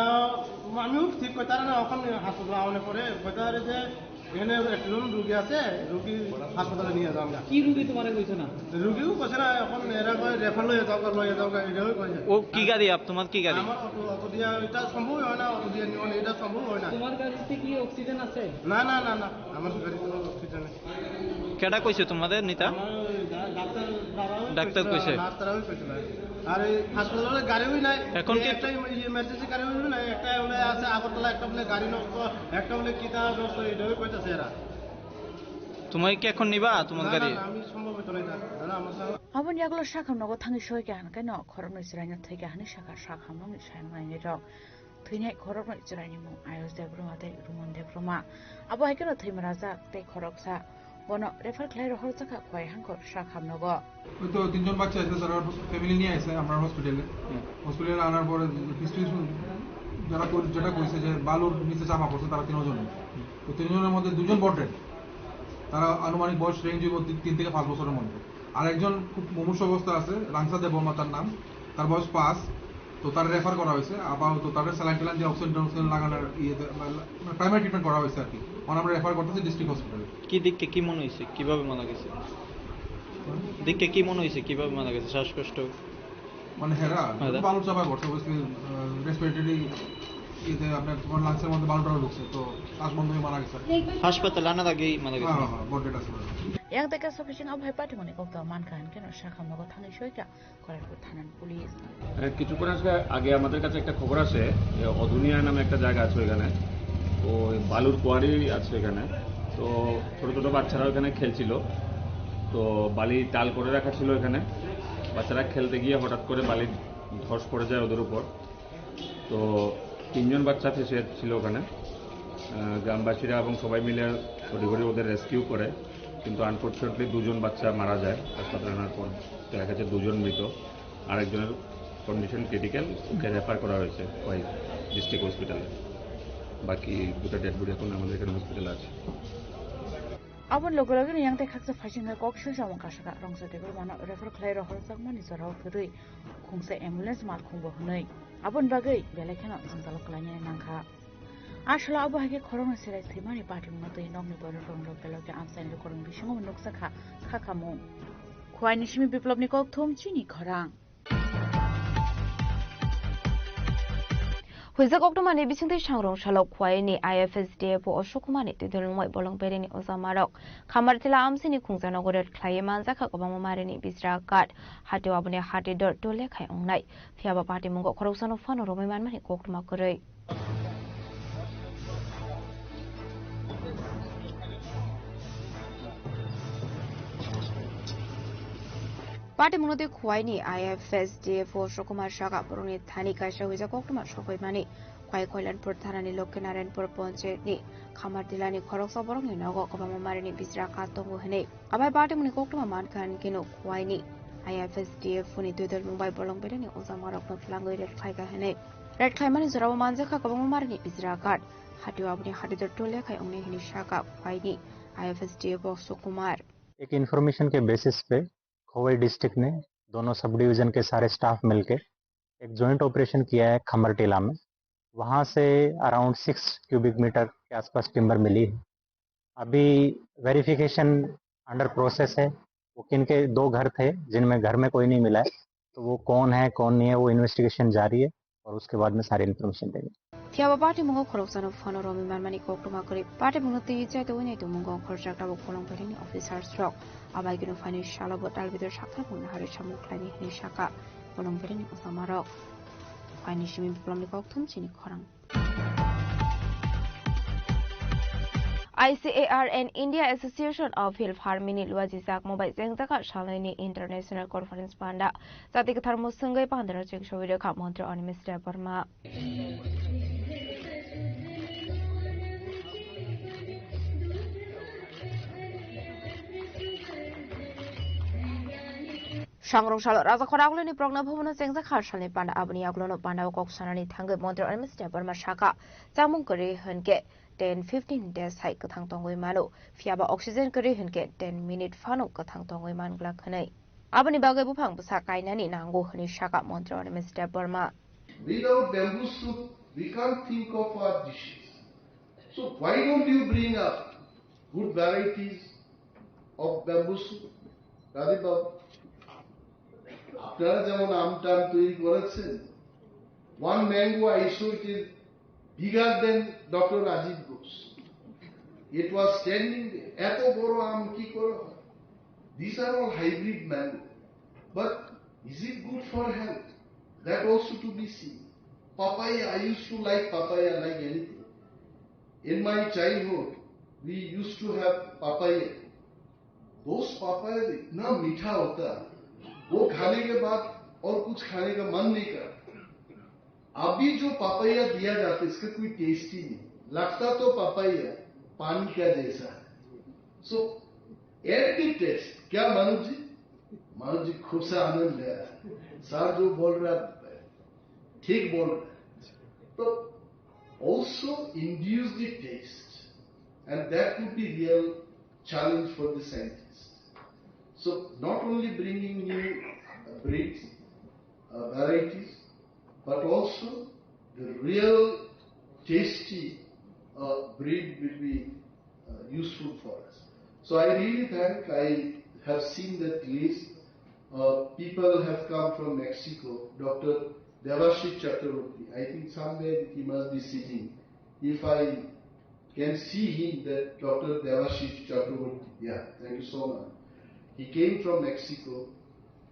আমিও ঠিক কইতার না, ওখানে হাসপাতালে আনার পরে কইতার যে এখানে একজন রুগী আছে, রুগী হাসপাতালে নিয়ে যাও না। কি রুগী তোমারে কইছে না? রুগীও কইছে না, এখন এরা কয় রেফার লইয়া যাও, লইয়া যাও, এটাও কইছে। ও কি গাড়ি আপ-, তোমার কি গাড়ি? আমার অটো, অটো দিয়া এটা সম্ভব হয় না, অটো দিয়া নিও না, এটা সম্ভব হয় না। তোমার গাড়িতে কি অক্সিজেন আছে? না, না, না, না, আমার গাড়িতে কোনো অক্সিজেন নেই। কেডা কইছে তোমাদের নিতা? আমার ওই ডা-, ডাক্তার দাদাও ডাক্তার কইছে, কইছে? নার্স তারাও কইছে না। আর এই হাসপাতালে গাড়িও নাই। এখন কি একটা ইমার্জেন্সি গাড়ি হইলো না, একটা বলে আছে আগরতলা, একটা বলে গাড়ি নষ্ট, একটা বলে কিতা নষ্ট, এটাই কইতাছে এরা। তোমায় কি এখন নিবা তোমার না, না, গাড়ি? না, আমি সম্ভব হইতো না এটা। দাদা, আমার সাথে Aboni yagulo sakhamnogo thangwi soikha hwnkhe no khoroknwi chwraino thwikha hwnwi sakha sakhamnokni sai manwirok. Thwinai khoroknwi chwraini mung Ayush Debbarma tei Roman Debbarma. Abo hai kheno thwimrajak tei khoroksa. Bono refer khlai rohorjakha Khowai Hangkhor sakhamnogo. ওই তো তিনজন বাচ্চা এসে তারা ফ্যামিলি নিয়ে আসে আমরা হসপিটালে। হুম। হসপিটালে আনার পরে হিস্ট্রি শুন-, যারা কই-, যেটা কইছে যে বালুর নিচে চাপা পড়ছে তারা তিনজন। হুম। তো তিনজনের মধ্যে দুজন বড় ডেড। তারা আনুমানিক বয়স রেঞ্জ হইব তি-, তিন থেকে পাঁচ বছরের মধ্যে। আর একজন খুব মুমূর্ষু অবস্থা আছে, রাংসা দেববর্মা তার নাম। তার বয়স পাঁচ। তো তার রেফার করা হয়েছে, আপাতত তার স্যালাইন ট্যালাইন দিয়ে অক্সিজেন টক্সিজেন লাগানোর ইয়েতে, মানে, প্রাইমারি ট্রিটমেন্ট করা হয়েছে আর কি। মানে, আমরা রেফার করতেছি ডিস্ট্রিক্ট হসপিটালে। কি দিক থেকে কি মনে হয়েছে, কিভাবে মারা গেছে? দিক থেকে কি মনে হয়েছে, কিভাবে মারা গেছে? শ্বাসকষ্ট? মানে, হেরা হ্যাঁ, দা। বালুর চাপা পড়ছে, অবভিয়াসলি। রেসপিরেটরি ইয়েতে আপনার তোমার লাংসের মধ্যে বালু টালু ঢুকছে, তো শ্বাস বন্ধ হয়ে মারা গেছে আর কি। হাসপাতালে আনার আগেই মারা গেছে। হ্যাঁ, হ্যাঁ, হ্যাঁ, বডিটা আসলে। Yang teka sokising abai pati mani kok da man kan keno sakha mogo thangwi soika. Koraipur thanani police. হ্যাঁ, কিছুক্ষণ আগে, আগে আমাদের কাছে একটা খবর আসে যে অদুনিয়া নামে একটা জায়গা আছে ওইখানে, ওই বালুর কোয়ারি আছে ওইখানে। তো ছোট ছোট বাচ্চারা ওইখানে খেলছিল, তো বালি টাল করে রাখা ছিল ওইখানে। বাচ্চারা খেলতে গিয়ে হঠাৎ করে বালি ধস পড়ে যায় ওদের উপর। তো তিনজন বাচ্চা ফেসে ছিল ওখানে। আহ, গ্রামবাসীরা এবং সবাই মিলে তড়িঘড়ি ওদের রেস্কিউ করে, কিন্তু আনফর্চুনেটলি দুজন বাচ্চা মারা যায় হাসপাতালে আনার পর। দেখা গেছে দুজন মৃত, আরেকজনের কন্ডিশন ক্রিটিক্যাল, ওকে রেফার করা হয়েছে খোয়াই ডিস্ট্রিক্ট হসপিটালে। বাকি দুটো ডেড বডি এখন আমাদের এখানে হসপিটালে আছে। Aboni loge loge no yang tei khaksa phaising hai kok sui samung kasaka rongsa tei bormano refer khlai rohor sakmani jorao kwrwi khungsa ambulance mal khungbo hwnwi. Aboni bagwi belai kheno jwngjalo kwlainani nangkha. A salo abo hai khe khoroknwi serai thwimani patimungno twi nokni borok rok belai khe amchaini lukurokni bisingo nukjakha kha khamung. Khwaini simi Biplopni kokthum chini khorang. Huijak koktwmani bisingtwi sangrong salo Khwaini I F S D F O Ashok Kumar ni twidulmungbai bolong bereni ojamarok Khamartila amsini khungsa nogo ret khlaiwi manjakha kwbangma marini bijra card. Hatio aboni hati dor tole khai ongnai. Phiyaba patimungo khoroksano phano romwi manmani koktwma kwrwi. Patimungno tei Khwaini I F S D F O Ashok Kumar saka borokni thani kaisa huijak koktwma sokwi mani. Khwai Koilanpur thanani Lokhinarayanpur ponchayatni Khamartilani khoroksa borokni nogo kwbangma marini bijra card tongo hwnwi. Abai patimungni koktwma mankha hinkhe no Khwaini I F S D F O ni twidulmungbai bolong bereni ojamarokno twlangwi ret khlaikha hwnwi. Ret khlaimani jorao manjakha kwbangma marini bijra card. Hatio aboni hati dor tole khai ongnai hwnwi saka Khwaini I F S D F O Ashok Kumar. एक इन्फॉर्मेशन के बेसिस पे खोवाई डिस्ट्रिक्ट ने दोनों sub division के सारे स्टाफ मिलके एक joint operation किया है खमरटीला में। वहाँ से अराउंड सिक्स क्यूबिक मीटर के आसपास टिम्बर मिली है। अभी वेरिफिकेशन अंडर प्रोसेस है। वो किन के दो घर थे जिनमें घर में कोई नहीं मिला है, तो वो कौन है कौन नहीं है वो इन्वेस्टिगेशन जारी है और उसके बाद में सारी इन्फॉर्मेशन देंगे। Phiyaba patimungo khoroksano phano romwi manmani koktwma kwrwi patimungno twi chai tongwi nai tongmungo khoroksa tabuk bolong bereni officers rok. Abai khe no phaini salo bo tal bidor sakthar mungni harwi samung khlaini hwnwi saka bolong bereni ojamarok. Phaini simi Biplopni kokthum chini khorang. I C A R and India Association of Hill Farming ni luajijak mobile chengjak salnwini International Conference panda jati kwthar mwswngwi pandaro chengsowi rwkha Montri Animesh Debbarma. Sangrong salo Raja Khorang Ulini Progna Bhabono chengjak kha salni panda, aboni yagulono pandao kok sanani thangwi Montri Animesh Debbarma saka, chamung kwrwi hwnkhe ten fifteen days hai kwthang tongwi mano, phiyaba oxygen kwrwi hwnkhe ten minute phano kwthang tongwi man glak hwnwi. Aboni bagwi buphang bwsa kainani nango hwnwi saka Montri Animesh Debbarma. Without bamboo shoot, we can't think of our dishes. So why don't you bring up good varieties of bamboo shoot? Rajib বাবু, আপনারা যেমন আম টাম তৈরি করেছেন, one mango I saw, it is bigger than Doctor Rajiv Ghosh. It was standing there. এত বড় আম কি করে হয়? These are all hybrid mango. But is it good for health? That also to be seen. Papaya, I used to like papaya like anything. In my childhood, we used to have papaya. दोस्त, पापा इतना मीठा होता, वो खाने के बाद और कुछ खाने का मन नहीं करता। अभी जो पापया दिया जाता है, इसका कोई टेस्ट ही नहीं, लगता तो पापया पानी का जैसा है। सो एट द टेस्ट, क्या मनोज जी? मनोज जी खूब सा आनंद ले रहा है। सर जो बोल रहा है, ठीक बोल रहा है। तो also induce the taste, and that would be real challenge for the scientists. So not only bringing new breeds, uh, varieties, but also the real tasty uh, breed will be uh, useful for us. So I really thank, I have seen that list. Uh, people have come from Mexico. Doctor Debashish Chakraborty, I think somewhere he must be sitting. If I can see him, that Doctor Debashish Chakraborty. Yeah, thank you so much. He came from Mexico.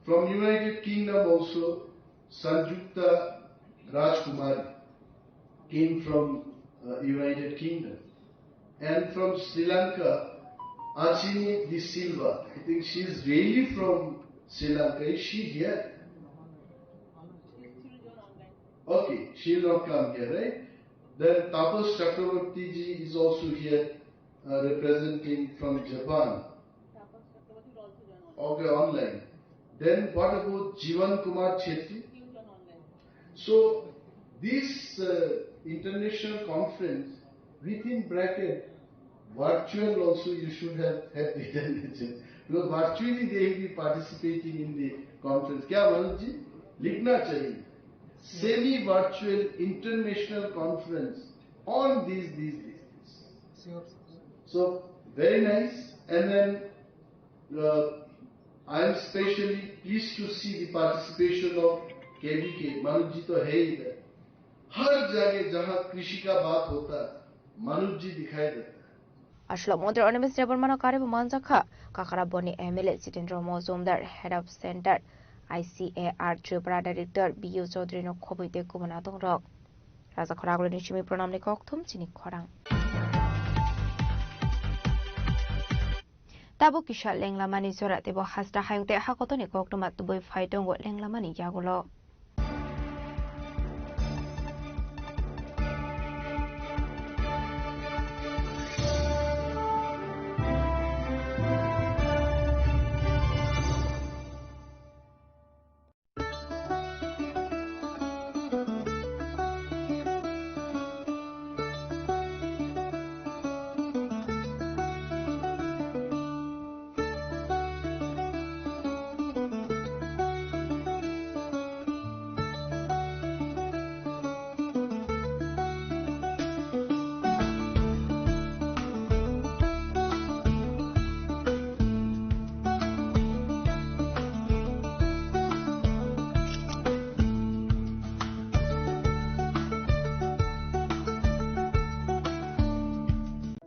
From United Kingdom also, Sanjukta Rajkumari came from uh, United Kingdom. And from Sri Lanka, Achini de Silva. I think she is really from Sri Lanka. Is she here? Okay, she will not come here, right? Then Tapas Chakraborty ji is also here, uh, representing from Japan. Okay, online. Then what about Jivan Kumar Chetri? So this uh, international conference, within bracket, virtual also you should have, have written it. Because virtually they will be participating in the conference. क्या मनोज जी? लिखना चाहिए. Semi virtual international conference on these, these, these, these. So, very nice. And then, uh, I am specially pleased to see the participation of K B K. Manoj ji to hai hai. हर जगह जहाँ कृषि का बात होता है, मनोज जी दिखाई देता है. Aswlok Montri Animesh Debbarmano karwi bo manjakha, Kakaraboni M L A Jitendra Mojumdar, Head of Center I C A R Tripura Director B U Chaudhary no khobwi tei kubun adongrok. Rajakhor Agulini simi Pranamni kokthum chini khorang. Tabuk kisa lenglamani jora teibo hasta hayung tei hakotoni koktwma tubui phai tongo lenglamani yagulo.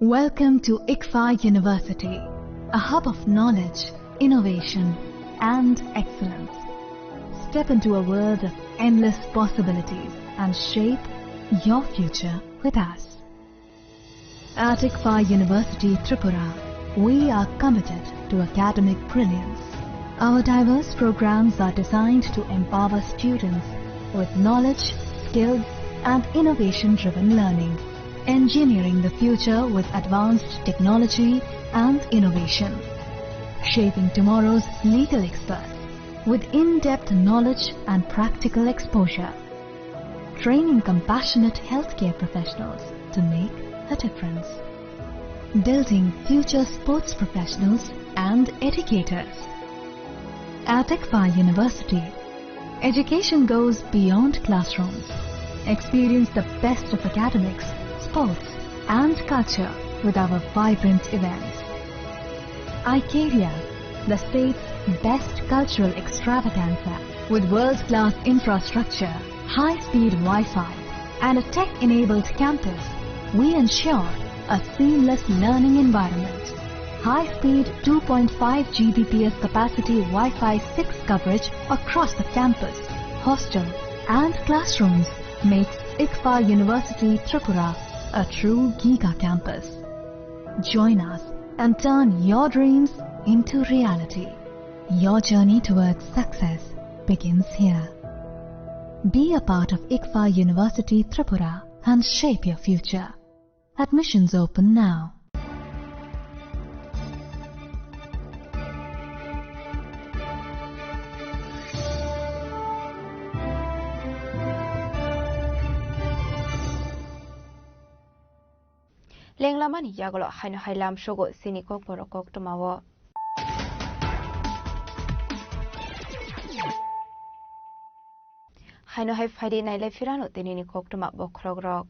Welcome to ICFAR University, a hub of knowledge, innovation, and excellence. Step into a world of endless possibilities and shape your future with us. At ICFAR University Tripura, we are committed to academic brilliance. Our diverse programs are designed to empower students with knowledge, skills, and innovation-driven learning, engineering the future with advanced technology and innovation, shaping tomorrow's legal experts with in-depth knowledge and practical exposure, training compassionate healthcare professionals to make a difference, building future sports professionals and educators. At ICFAR University, education goes beyond classrooms. Experience the best of academics, sports, and culture with our vibrant events. Icaria, the state's best cultural extravaganza, with world-class infrastructure, high-speed Wi-Fi, and a tech-enabled campus, we ensure a seamless learning environment. High-speed two point five G B P S capacity Wi-Fi six coverage across the campus, hostel, and classrooms makes ICFAR University Tripura a true giga campus. Join us and turn your dreams into reality. Your journey towards success begins here. Be a part of ICFAR University Tripura and shape your future. Admissions open now. Lenglamani yagulo haino hai lamsogo chini kokborok koktwmao. Haino hai phaidi nailai phirano tinini koktwma bokhorokrok.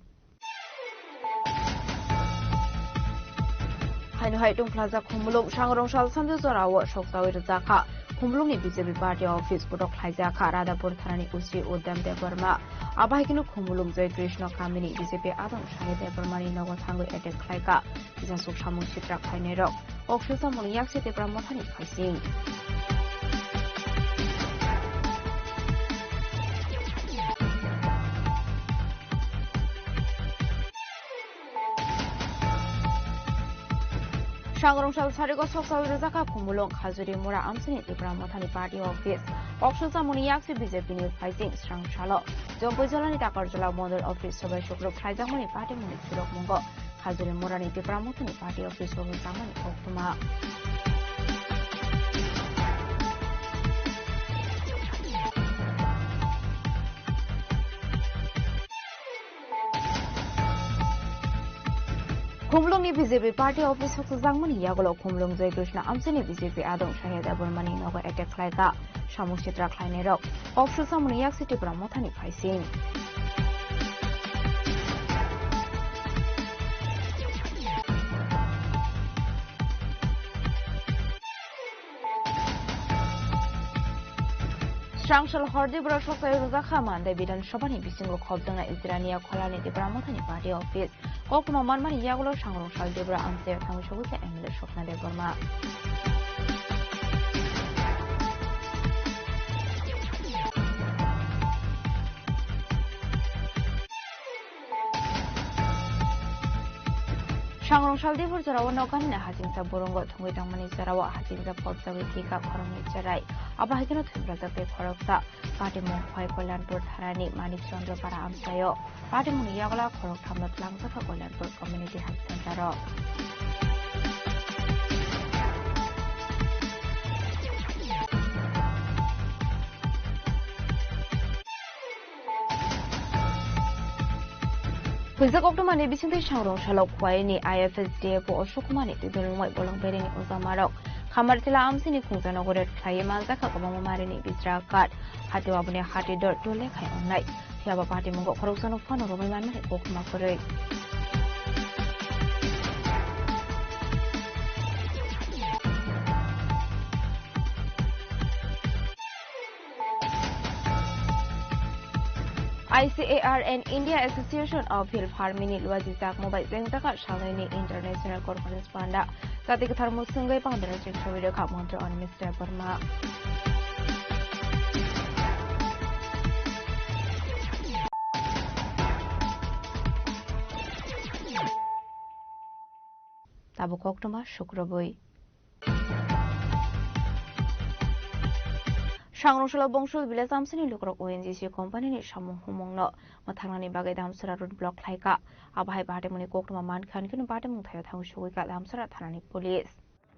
Haino hai tongkhlajak Khumulwng sangrong sal sanjo jorao sokchawi rwjakha. Khumulwngni B J P party office bodok khlaijakha Radhapur thanani O C Uddam Debbarma. Abo hai kheno Khumulwng Joy Krishna kamini B J P adong Sahil Debbarmani nogo thangwi attack khlaikha. Kisa suk samung sitra khlainairok. Kok sujamung yaksi Tipra Mothani phaising. Sangrong sal sarigo soksawi rwjakha Khumulwng Khajuri Mura amchini Tipra Mothani party office. Kok sujamungni yaksi B J P ni phaising srang salo. Jompui jolani Takarjala Mondol office sobai sukruk khlaijakmani party mungni phirokmungo. Khajuri Murani Tipra Mothani party office o rwchapmani koktwma. Khumulwngni B J P party office o rwchapmani yagulo Khumulwng Joy Krishna amchini B J P adong Sahil Debbarmani nogo attack khlaikha. Samung sitra khlainairok. Kok sujamungni yaksi Tipra Mothani phaising. Srangsal hordi borok sokchai rwjakha Mandai Bidhan Sabhani bisingo khopjaknai Israniya Kholani Tipra Mothani party office. Koktwma manmani yagulo Sangrong sal Debra amchai thangwi sogwi kha M L A Swapna Debbarma. Sangrong sal Debra jorao nokani hachingsa burungo thwngwi tongmani jorao hachingsa phobjagwi thwikha khoroknwi cherai. Abo hai kheno thwipra jagwi khoroksa. Patimung Khwai Kalyanpur thanani Manik Chandra Para amchaio patimungni yagulo khoroktham no twlangjakha Kalyanpur Community Health Center o. Hwijak koktwmani bisingtwi Sangrong salo Khwaini I F S D F O Ashok Kumar ni twi dwlwngmai bolong berini ojamarok Khamarthila amchini khungjakno raid khlaiwi manjakha kwbangma marini bijra card. Hatio aboni hati dor tole khai wngnai. Phiya ba patimungo khoroksa no phano romwi manmani koktwma kwrwi. I C A R and India Association of Hill Farming ni luajijak mobile jengjaga salnwini International Conference panda. Jati kwthar mwswngwi pandra chwng sogwi rwkha Montri Animesh Debbarma. Tabuk koktwma sukrubwi. Sangrong salo Bongsul village amsini lukurok O N G C company ni samung humung no mwthangnani bagwi Damsara road block khlaikha. Abo hai patimungni koktwma mankha, hwnkhe patimung thaio thangwi sogwikha Damsara thanani police.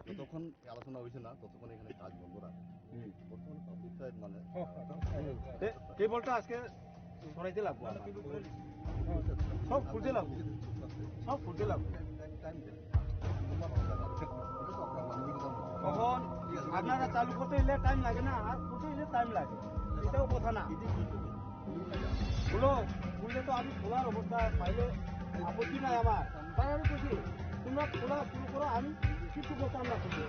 যতক্ষণ আলোচনা হয়েছে না, ততক্ষণ এখানে কাজ বন্ধ রাখা। হুম। বর্তমানে পাবলিক সাইড মানে কে-, কেবলটা আজকে সরাইতে লাগবো আমার। সব খুলতে লাগবো। সব খুলতে লাগবো। এখন আপনারা চালু করতে হলে টাইম লাগে না, আর খুলতে হলে টাইম লাগে, এটাও কথা না। খুলো, খুললে তো আমি খোলার অবস্থা পাইলে আপত্তি নাই আমার। তারা আরো খুশি, তোমরা খোলা শুরু করো, আমি কিছু করতাম না খুশি।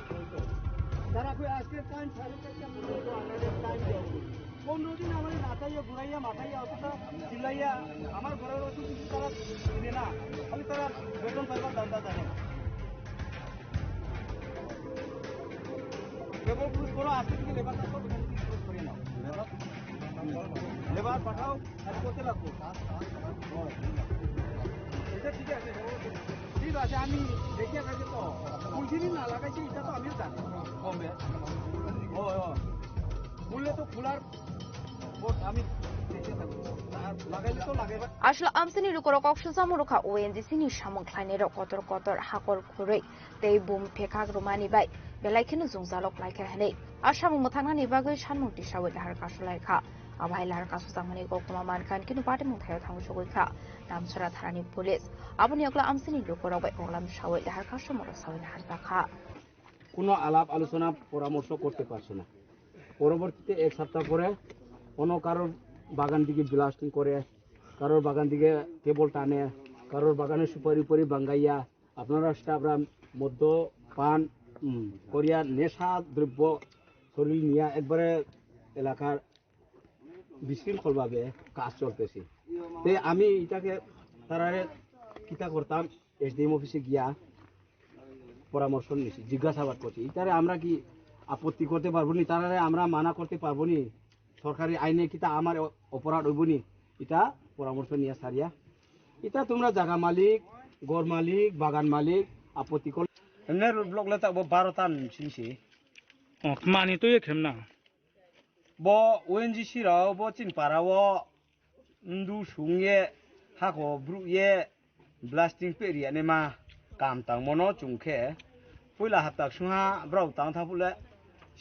তারা কই আজকে টাইম সাড়ে চারটা পর্যন্ত আমাদের টাইম দেওয়া হলো। পনেরো দিন আমাদের নাচাইয়া ঘুরাইয়া মাথাইয়া অতটা চিল্লাইয়া আমার ঘরের অত কিছু তারা শুনে না, খালি তারা বেতন পাইবার ধান্দা জানে। কেবল পুশ করো, আজকে থেকে লেবারটা সব এখান থেকে পুশ করে নাও। লেবার পাঠাও, কাজ করতে লাগবো। এটা ঠিক আছে, ঠিক আছে, আমি দেখে রাখি তো। কোন দিনই না লাগাইছি, এটা তো আমিও জানি। কমবে। ও, ও। খুললে তো খোলার বোর্ড আমি দেখে থাকবো। আর লাগাইলে তো লাগাইবার। Aswk amsini lukurok kok sujamo rwkha O N G C ni samung khlainairok kotor kotor hakor khurwi tei bum phekhak rwmani bai belai kheno jwngjalo khlaikha hwnwi a samung mwthangnani bagwi sanmung tisaui lahar kasulaikha. Abo hai lahar kasujakmani koktwma mankha hwnkhe patimung thaio thangwi sogwikha Damsara thanani police. Aboni yagulo amsini lukurok bai koklam saui lahar kasumung rwsaui naharjakha. কোনো আলাপ আলোচনা পরামর্শ করতে পারছে না। পরবর্তীতে এক সপ্তাহ পরে কোনো কারোর বাগান দিকে ব্লাস্টিং করে, কারোর বাগান দিকে কেবল টানে, কারোর বাগানে সুপারি উপারি ভাঙ্গাইয়া, আপনারা স্টাফরা মদ্যপান, উম, করিয়া নেশা দ্রব্য শরীর নিয়ে একবারে এলাকার বিশৃঙ্খলভাবে কাজ চলতেছে। তে আমি এটাকে তারারে কিতা করতাম, এসডিএম অফিসে গিয়া পরামর্শ নিছি, জিজ্ঞাসাবাদ করছি, এটারে আমরা কি আপত্তি করতে পারবো নি? তারারে আমরা মানা করতে পারবো নি? সরকারি আইনে কিতা আমার অ-, অপরাধ হইব নি? এটা পরামর্শ নিয়ে সারিয়া। এটা তোমরা জায়গা মালিক, ঘর মালিক, বাগান মালিক, আপত্তি করলে। এমনি ব্লক লেতা ও বারো তান ছিনছি। ও, মানি তো এখানে না। Bo O N G C rok bo chini para o ndu sung ye, hako bruk ye, blasting pe riya ne ma kam tang mono chung khe. Puila hapta sung ha brao tang tha pule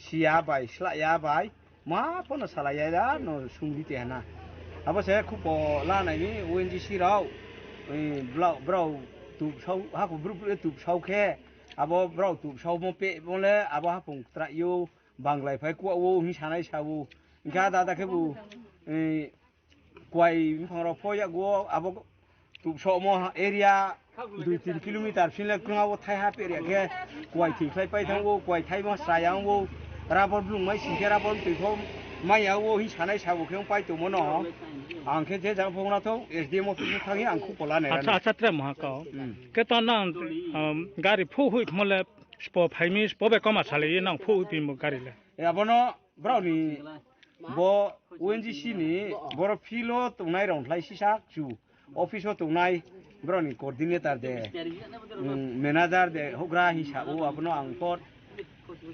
siya bai, sla ya bai, ma pono sala ya da no sung di te hana. Abo se khupo la nai ni O N G C rok, eh, bla-, brao tup sau, hako bruk bruk ye tup sau khe, abo brao tup sau mo pe mo le abo hapung tra yo. Banglai phai kuwa o, hing sanai sa o. Hingkha dada khe bo, eh, kuai bufang rok pho yago, abo tuk somo area dui tin kilometer sile kwma o thai ha pe area khe kuai thwi khlai pai thango, kuai thai ma sa yang o, rubber blung mai sing khe rubber twi pho mai ya o, hing sanai sa o khe pai tongmo no. Ang khe je jang phone na tho, S D M office thang ang khu kola ne. Acha, acha, tre maha kao. Hmm. Khe to nang, um, gari phu hui thmole spo phaimi, spo be koma salai ye nang phu hui pimo gari le. E abono brao ni bo O N G C ni boro field o tongnai rong thlai sisa chu office o tongnai brao ni coordinator de, mm, manager de, hogra hisa o abono ang pot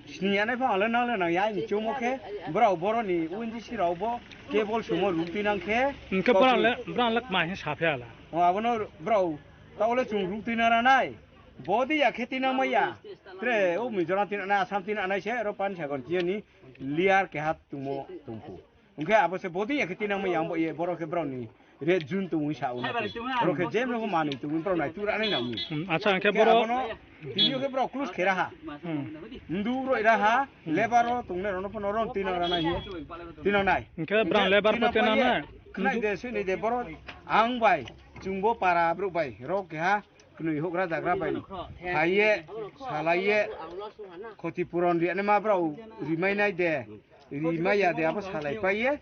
sini anai pha ale nang le nang ya ni chomo khe brao boro ni O N G C rao bo cable sumo ruk tinang khe. Hingkhe brao le, brao le ma hin saphe ala. O abono brao ta ole chung ruk tinara nai. Bodi ya khe tina maya. Tre o Mizoram tina nai, Assam tina nai se ro pan sagon tiyani. Liar keha tungmo tungphu. Hingkhe abo se bodi ya khe tinang maya, ambo ye borok khe borok ni red zone tongwi sa uno. Borok khe jemno manwi tongwi borok nai tura nai nangni. Hmm, acha, hingkhe borok abono tini khe borok close khe raha. Hmm. Ndu roi raha, hmm, lebar o tongnai rokno phano ron tinang rana hiye. Tinang nai. Hingkhe borok lebar pho tinang nai. Khnai de sini de borok ang bai chungbo para borok bai rok keha. Kwnwi hugra jagra bai phaiye, salaiye, khoti puron riyani ma brao rimainai de, rimaiya de abo salai paiye.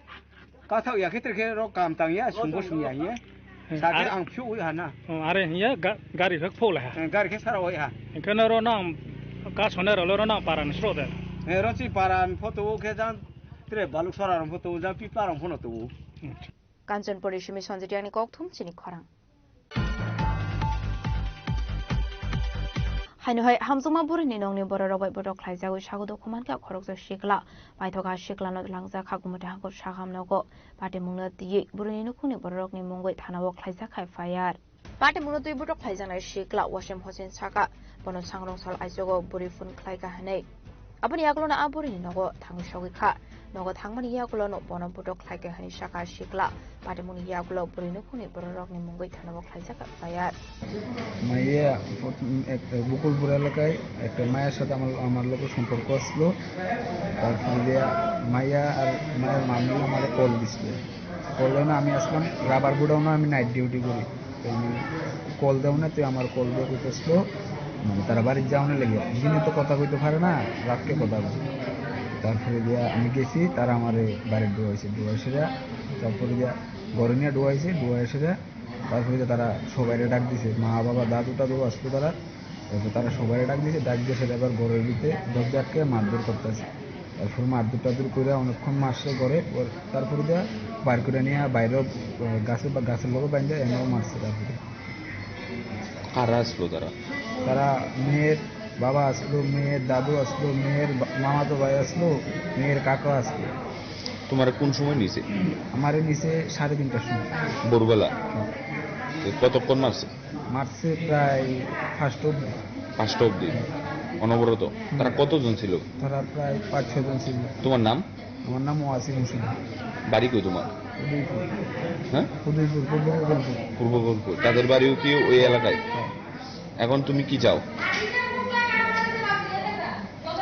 Kathok ya khe tere khe ro kam tangya, sungbo sungya hiye. Hmm, sake are ang phiyo ui hana. Oh, are hiye ga-, gari hek phok lai ha. Eh, gari khe sara ui ha. Hingkhe no ro nang kasone ro lo ro nang paran sro de. Eh, ro chi paran photo o khe jang tere baluk sora rong photo o jang pipla rong phono to o. Hmm. Kanchanpuri simi Sanjit Yang ni kokthum chini khorang. Haino hai hamjakma burini nokni bororok bai botok khlaijagwi sago dokhumankha khoroksa sikla. Paithokha siklano langjak kha kumute hangkuk sakham nogo. Patimungno twiwi burini nukhungni bororokni mungwi thanao khlaijak kha F I R. Patimungno twi botok khlaijaknai sikla Wasim Hosen saka, bono sangrong sal aichugo buri phone khlaikha hinwi. Aboni yagulono a burini nogo thangwi sogwi kha. Nogo thangmani yagulono bono botok khlaikha hinwi saka sikla. Patimungni yagulo buri nukhungni bororokni mungwi thanao khlaijak F I R. মাইয়া প্রথম একটা বকুলপুর এলাকায় একটা মায়ের সাথে আমার, আমার লোকের সম্পর্ক আসলো। তারপরে দিয়া মাইয়া আর মায়ের মামি আমার কল দিছিল। কল দেওয়া আমি আসলাম রাবার গোডাউনে, আমি নাইট ডিউটি করি। তো আমি কল দেও না, তুই আমার কল দিয়ে কইতেছিল, মানে, তারা বাড়ির যাওয়ানো লেগে, দিনে তো কথা কইতে পারে না, রাতকে কথা বলে। তারপরে দিয়া আমি গেছি, তারা আমারে বাড়ির ডুবাইছে, ডুবাইছে দিয়া, তারপরে দিয়া ঘরে নিয়ে ডুবাইছে, ডুবাইছে দিয়া, তারপরে দিয়া তারা সবাইরে ডাক দিছে, মা, বাবা, দাদু, টাদু আসতো তারা, তারপর তারা সবাইরে ডাক দিছে, ডাক দিয়ে সেটা এবার ঘরের ভিতরে দরজা আটকে মারধর করতেছে। তারপর মারধর টারধর করে অনেকক্ষণ মারছে ঘরে, ওর তারপরে দিয়া বার করে নিয়ে বাইরে, আহ, গাছে বা গাছের লগে বাইন্ধে এমন মারছে তারপরে। কারা আসলো তারা? তারা মেয়ের বাবা আসলো, মেয়ের দাদু আসলো, মেয়ের বা-, মামাতো ভাই আসলো, মেয়ের কাকা আসলো। তোমার কোন সময় নিছে? আমারে নিছে সাড়ে তিনটার সময়। ভোরবেলা? হ্যাঁ। তো কতক্ষণ মারছে? মারছে প্রায় পাঁচটা অবধি। পাঁচটা অবধি? অনবরত? হুম। তারা কতজন ছিল? তারা প্রায় পাঁচ ছয় জন ছিল। তোমার নাম? আমার নাম ওয়াসিম হোসেন। বাড়ি কই তোমার? উদয়পুর। হ্যাঁ? উদয়পুর, পূর্ব উদয়পুর। পূর্ব উদয়পুর। তাদের বাড়িও কি ওই এলাকায়? হ্যাঁ। এখন তুমি কি চাও?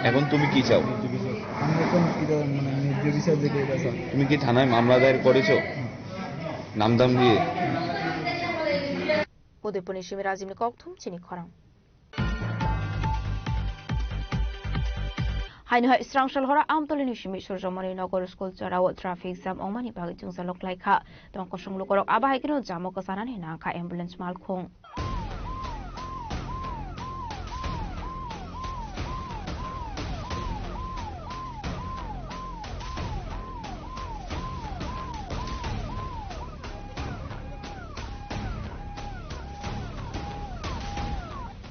এখন তুমি কি চাও? আমি এখন কি চাই, মানে, ন্যায্য বিচার যেটা, এটা চাই। তুমি কি থানায় মামলা দায়ের করেছো? হুম। Namdamri. Udaipurni simi Rajibni kokthum chini khorang. Haino hai Srangsal hora Amtolini simi Surjomoni Nogor school chorao traffic jam wngmani bagwi chwngsalok khlaikha. Tongkosong lukorok abo hai kheno jamo kwchanani nangkha ambulance malkhung.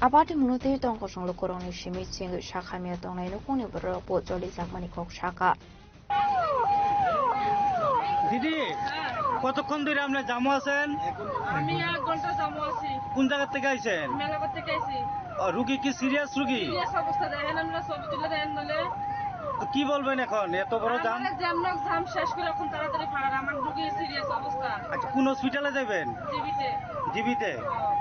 Abati munotwi tongkosong lukurokni simi chengwi sakhamya tongnai nukungni bororokbo cholijakmani kok saka. দিদি, কতক্ষণ ধরে আপনি জামো আছেন? আমি এক ঘন্টা জামো আছি। কোন জায়গা থেকে আইছেন? মেলাঘর থেকে আইছি। ও, রুগী কি সিরিয়াস রুগী? সিরিয়াস অবস্থা, দেখেন আমরা ছবি তুলে দেন বলে। তো কি বলবেন এখন, এত বড় জাম? আমরা জ্যাম নক জাম শেষ করে এখন তাড়াতাড়ি ফাড়ার, আমার রুগী সিরিয়াস অবস্থা। আচ্ছা, কোন হসপিটালে যাবেন? জিবিতে। জিবিতে? হ্যাঁ।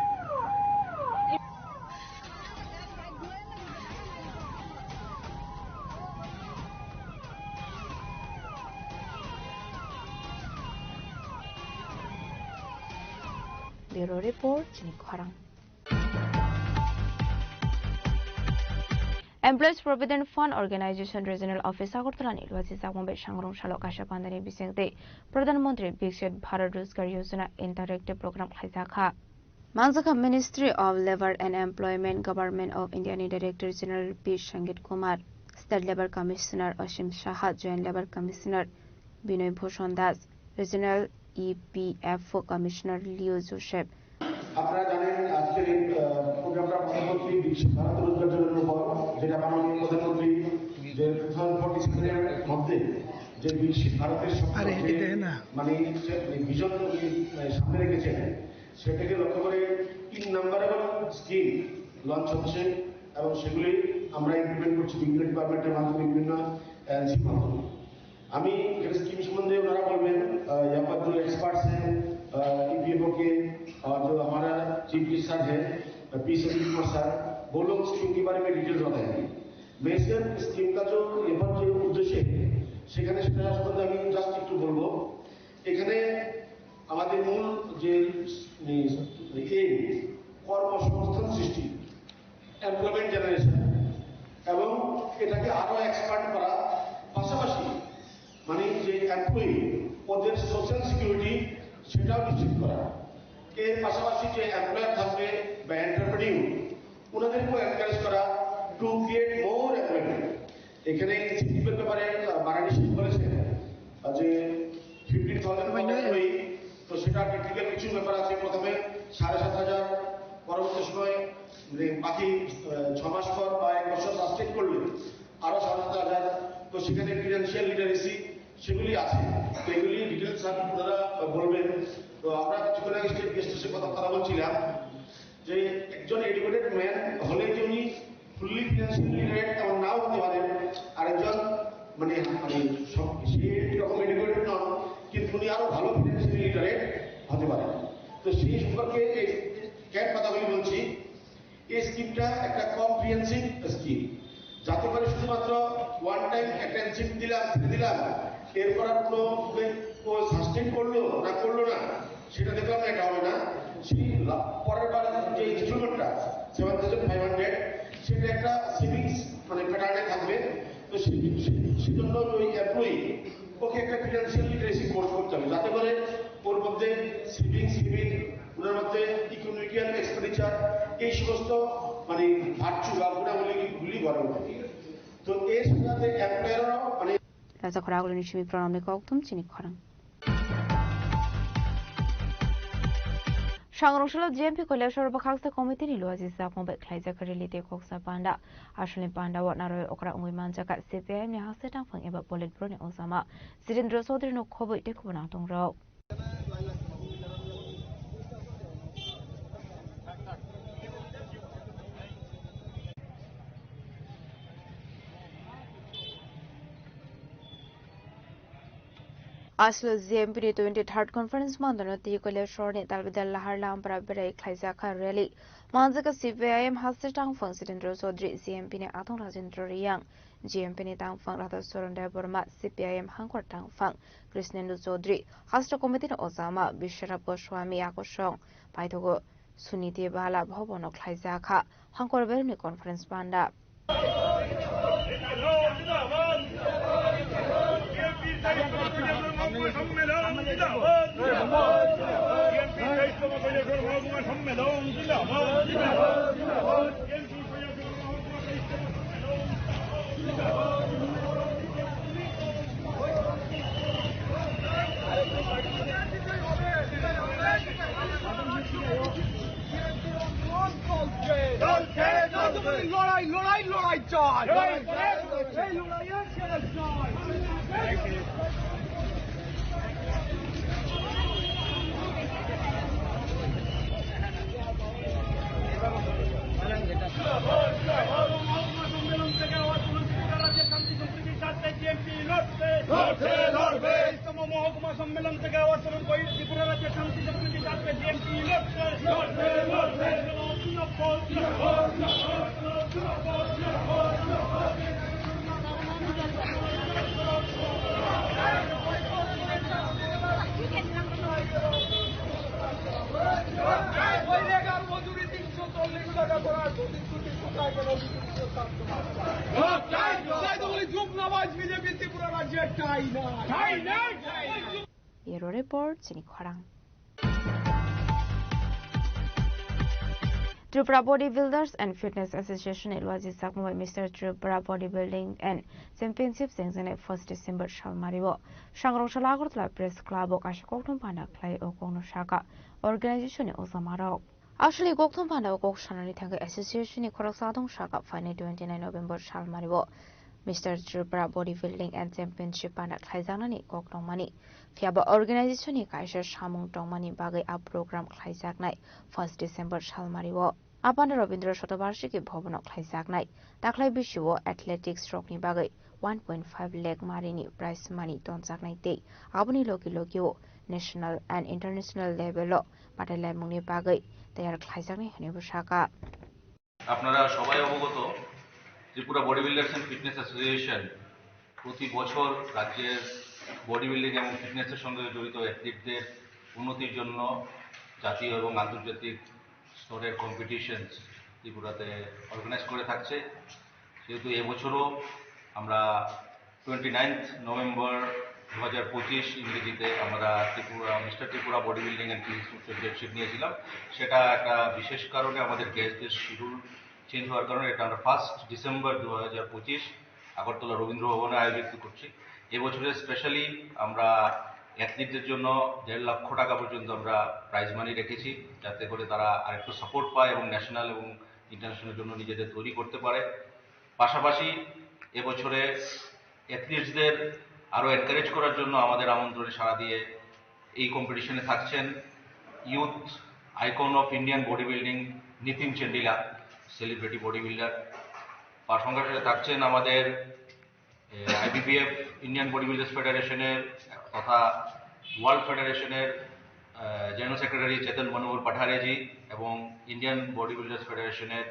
Bureau Report, chini khorang. Employees Provident Fund Organization Regional Office Agartala ni luachi chakmang bai sangrong salo kaisa pandani bisingtwi Pradhan Mantri Viksit Bharat Rozgar Yojana Interactive Program khlaijakha. Manjakha Ministry of Labour and Employment, Government of India ni Director General P Sangeet Kumar, State Labour Commissioner Asim Saha, Joint Labour Commissioner Binoy Bhushan Das, Regional E P F O Commissioner Leo Joseph. আপনারা জানেন, আজকের এই, আহ, প্রোগ্রামটা প্রধানমন্ত্রী বিকশিত ভারত রোজগার যোজনার উপর, যেটা মাননীয় প্রধানমন্ত্রী যে টু থাউজেন্ড ফর্টি সেভেনের মধ্যে যে বিকশিত ভারতের স্বপ্ন, আরে, যে, এটা না। মানে, সে, মানে, ভিশন উনি, আহ, সামনে রেখেছেন, সেটাকে লক্ষ্য করে ইননাম্বারেবল স্কিম লঞ্চ হচ্ছে এবং সেগুলি আমরা ইমপ্লিমেন্ট করছি বিভিন্ন ডিপার্টমেন্টের মাধ্যমে, বিভিন্ন এজেন্সির মাধ্যমে। আমি এখানে স্কিম সম্বন্ধে ওনারা বলবেন, আহ, यहाँ पर जो एक्सपर्ट्स हैं, আহ, ईपीएफओ के, और जो हमारा चीफ गेस्ट सर हैं, আহ, पी संजीव कुमार सर, वो लोग स्कीम के बारे में डिटेल्स बताएंगे। मैं सिर्फ स्कीम का जो यहाँ पर जो उद्देश्य है, সেখানে সেটা সম্বন্ধে আমি জাস্ট একটু বলবো। এখানে আমাদের মূল যে, উম, এই কর্মসংস্থান সৃষ্টি, এমপ্লয়মেন্ট জেনারেশন, এবং এটাকে আরো এক্সপ্যান্ড করা, পাশাপাশি মানে যে এমপ্লয়ি, ওদের সোশ্যাল সিকিউরিটি, সেটাও নিশ্চিত করা। এর পাশাপাশি যে এমপ্লয়ার থাকবে বা এন্টারপ্রেনিউর, ওনাদেরকেও এনকারেজ করা, টু ক্রিয়েট মোর এমপ্লয়মেন্ট। এখানে ইনসেন্টিভের ব্যাপারে, আহ, মাননীয় সাহেব বলেছেন, আহ, যে ফিফটিন থাউজেন্ড, তো সেটা টেকনিক্যাল কিছু ব্যাপার আছে। প্রথমে সাড়ে সাত হাজার, পরবর্তী সময়, মানে, বাকি, আহ, ছ মাস পর বা এক বছর সাস্টেইন করলে আরো সাড়ে সাত হাজার। তো সেখানে ফিনান্সিয়াল লিটারেসি সেগুলি আছে, তো এগুলি ডিটেলস আপনারা বলবেন। তো আমরা কিছুক্ষণ আগে স্টেট গেস্টের সাথে কথা, কথা বলছিলাম যে একজন এডুকেটেড ম্যান হলে যে উনি ফুললি ফিনান্সিয়ালি লিটারেট এমন নাও হতে পারেন, আরেকজন মানে, মানে সব, সেই রকম এডুকেটেড নন, কিন্তু উনি আরো ভালো ফিনান্সিয়ালি লিটারেট হতে পারেন। তো সেই সম্পর্কে এই ক্যাট কথাগুলি বলছি। এই স্কিমটা একটা কম্প্রিহেন্সিভ স্কিম, যাতে করে শুধুমাত্র ওয়ান টাইম একটা ইনসেন্টিভ দিলাম, ছেড়ে দিলাম, এরপর আর কোনো, ও সাস্টেইন করলো না করলো না, সেটা দেখলাম না, এটা হবে না। সেই লা-, পরের বার যে ইনস্টলমেন্টটা সেভেন থাউজেন্ড ফাইভ হান্ড্রেড, সেটা একটা সেভিংস মানে প্যাটার্নে থাকবে। তো সে-, সে-, সেজন্য ওই এমপ্লয়ি ওকে একটা ফিনান্সিয়াল লিটারেসি কোর্স করতে হবে, যাতে করে ওর মধ্যে সেভিংস লিমিট, ওনার মধ্যে ইকোনমিক্যাল এক্সপেন্ডিচার, এই সমস্ত মানে ভার্চু বা গুণাবলীগুলি গড়ে ওঠে। তো এর সাথে এমপ্লয়াররাও মানে Lacha khorang agulini simi pranamni kokthum chini khorang. Sangrong salo G M P Kailasor bwkhaksa committee ni luachi chakmang bai khlaijak rally tei koksa panda. Asolni panda o naroi okra wngwi manjak C P I M ni haste tangphang eba Politburo ni ojama Sirendra Chaudhary no khobwi tei khobonang tongrok. Aslo G M P ni twenty-third conference mandano twi Kailasorni talbidal Lahar Lampara berai khlaijakha rally. Manjaka C P I M haste tangphang Sitendra Chaudhary, G M P ni atong Rajendra Riyang, G M P ni tangphang Radha Charan Debbarma, C P I M hangkor tangphang Krishnendu Chaudhary, haste committee ni ojama Biswanath Goswami, akosong paithogo Suniti Bala bhobono khlaijakha hangkor beremni conference panda. লড়াই, লড়াই, লড়াই চাই। এই লড়াইয়ের শেষ নয়। লড়তে, লড়বে। মহকুমা সম্মেলন থেকে আবার চলুন, কই ত্রিপুরা রাজ্যের শান্তি সম্প্রীতি স্বার্থে বিএনপি লড়ছে, লড়বে, লড়বে। ওই রেগার মজুরি তিনশো চল্লিশ টাকা করার প্রতিশ্রুতি কোথায় গেল? তাই তো বলি, জুমনাবাজ বিজেপি ত্রিপুরা রাজ্যে ঠাঁই নাই। Bureau Report, Chini Khorang. Tripura Body Builders and Fitness Association ni luaji sakmung bai Mister Tripura Body Building and Championship chengjaknai first December salmario. Sangrong sala Agartala Press Club o kaisa kokthum panda khlai o kokno saka organization ni ojamarok. Aswlwi kokthum panda o kok sanani thangwi association ni khoroksa adong saka phainai twenty nine November salmario Mister Tripura Body Building and Championship panda khlaijaknani kok tongmani. Phiya ba organization ni kaisa samung tongmani bagwi a program khlaijaknai first December salmario. A panda Rabindra Shatabarshiki Bhavan o khlaijaknai. Taklai bisio athletics rokni bagwi one point five lakh marini prize money tonjaknai tei aboni logi logio national and international level o batailaimungni bagwi tayar khlaijaknai hwnwi bwsaka. আপনারা সবাই অবগত, Tripura body builders and fitness association প্রতি বছর রাজ্যের body building এবং ফিটনেসের সঙ্গে জড়িত অ্যাথলিটদের উন্নতির জন্য জাতীয় এবং আন্তর্জাতিক স্তরের কম্পিটিশনস ত্রিপুরাতে অর্গানাইজ করে থাকছে। সেহেতু এবছরও আমরা টোয়েন্টি নাইন্থ নভেম্বর দু হাজার পঁচিশ ইংরেজিতে আমরা Tripura, mister Tripura body building and fitness championship নিয়েছিলাম। সেটা একটা বিশেষ কারণে আমাদের গেস্টদের শিডিউল চেঞ্জ হওয়ার কারণে এটা আমরা ফার্স্ট ডিসেম্বর দু হাজার পঁচিশ আগরতলা রবীন্দ্র ভবনে আয়োজিত করছি। এবছরে স্পেশালি আমরা অ্যাথলিটদের জন্য দেড় লক্ষ টাকা পর্যন্ত আমরা প্রাইজ মানি রেখেছি, যাতে করে তারা আরেকটু সাপোর্ট পায় এবং ন্যাশনাল এবং ইন্টারন্যাশনাল জন্য নিজেদের তৈরি করতে পারে। পাশাপাশি এবছরে অ্যাথলিটসদের আরও এনকারেজ করার জন্য আমাদের আমন্ত্রণে সাড়া দিয়ে এই কম্পিটিশনে থাকছেন youth icon of Indian body building Nitin চেন্ডিলা, সেলিব্রিটি বডি বিল্ডার। পাশাপাশি থাকছেন আমাদের আইবিবিএফ ইন্ডিয়ান বডি বিল্ডার্স ফেডারেশনের তথা ওয়ার্ল্ড ফেডারেশনের জেনারেল সেক্রেটারি চেতন মনোহর পাঠারেজি এবং ইন্ডিয়ান বডি বিল্ডার্স ফেডারেশনের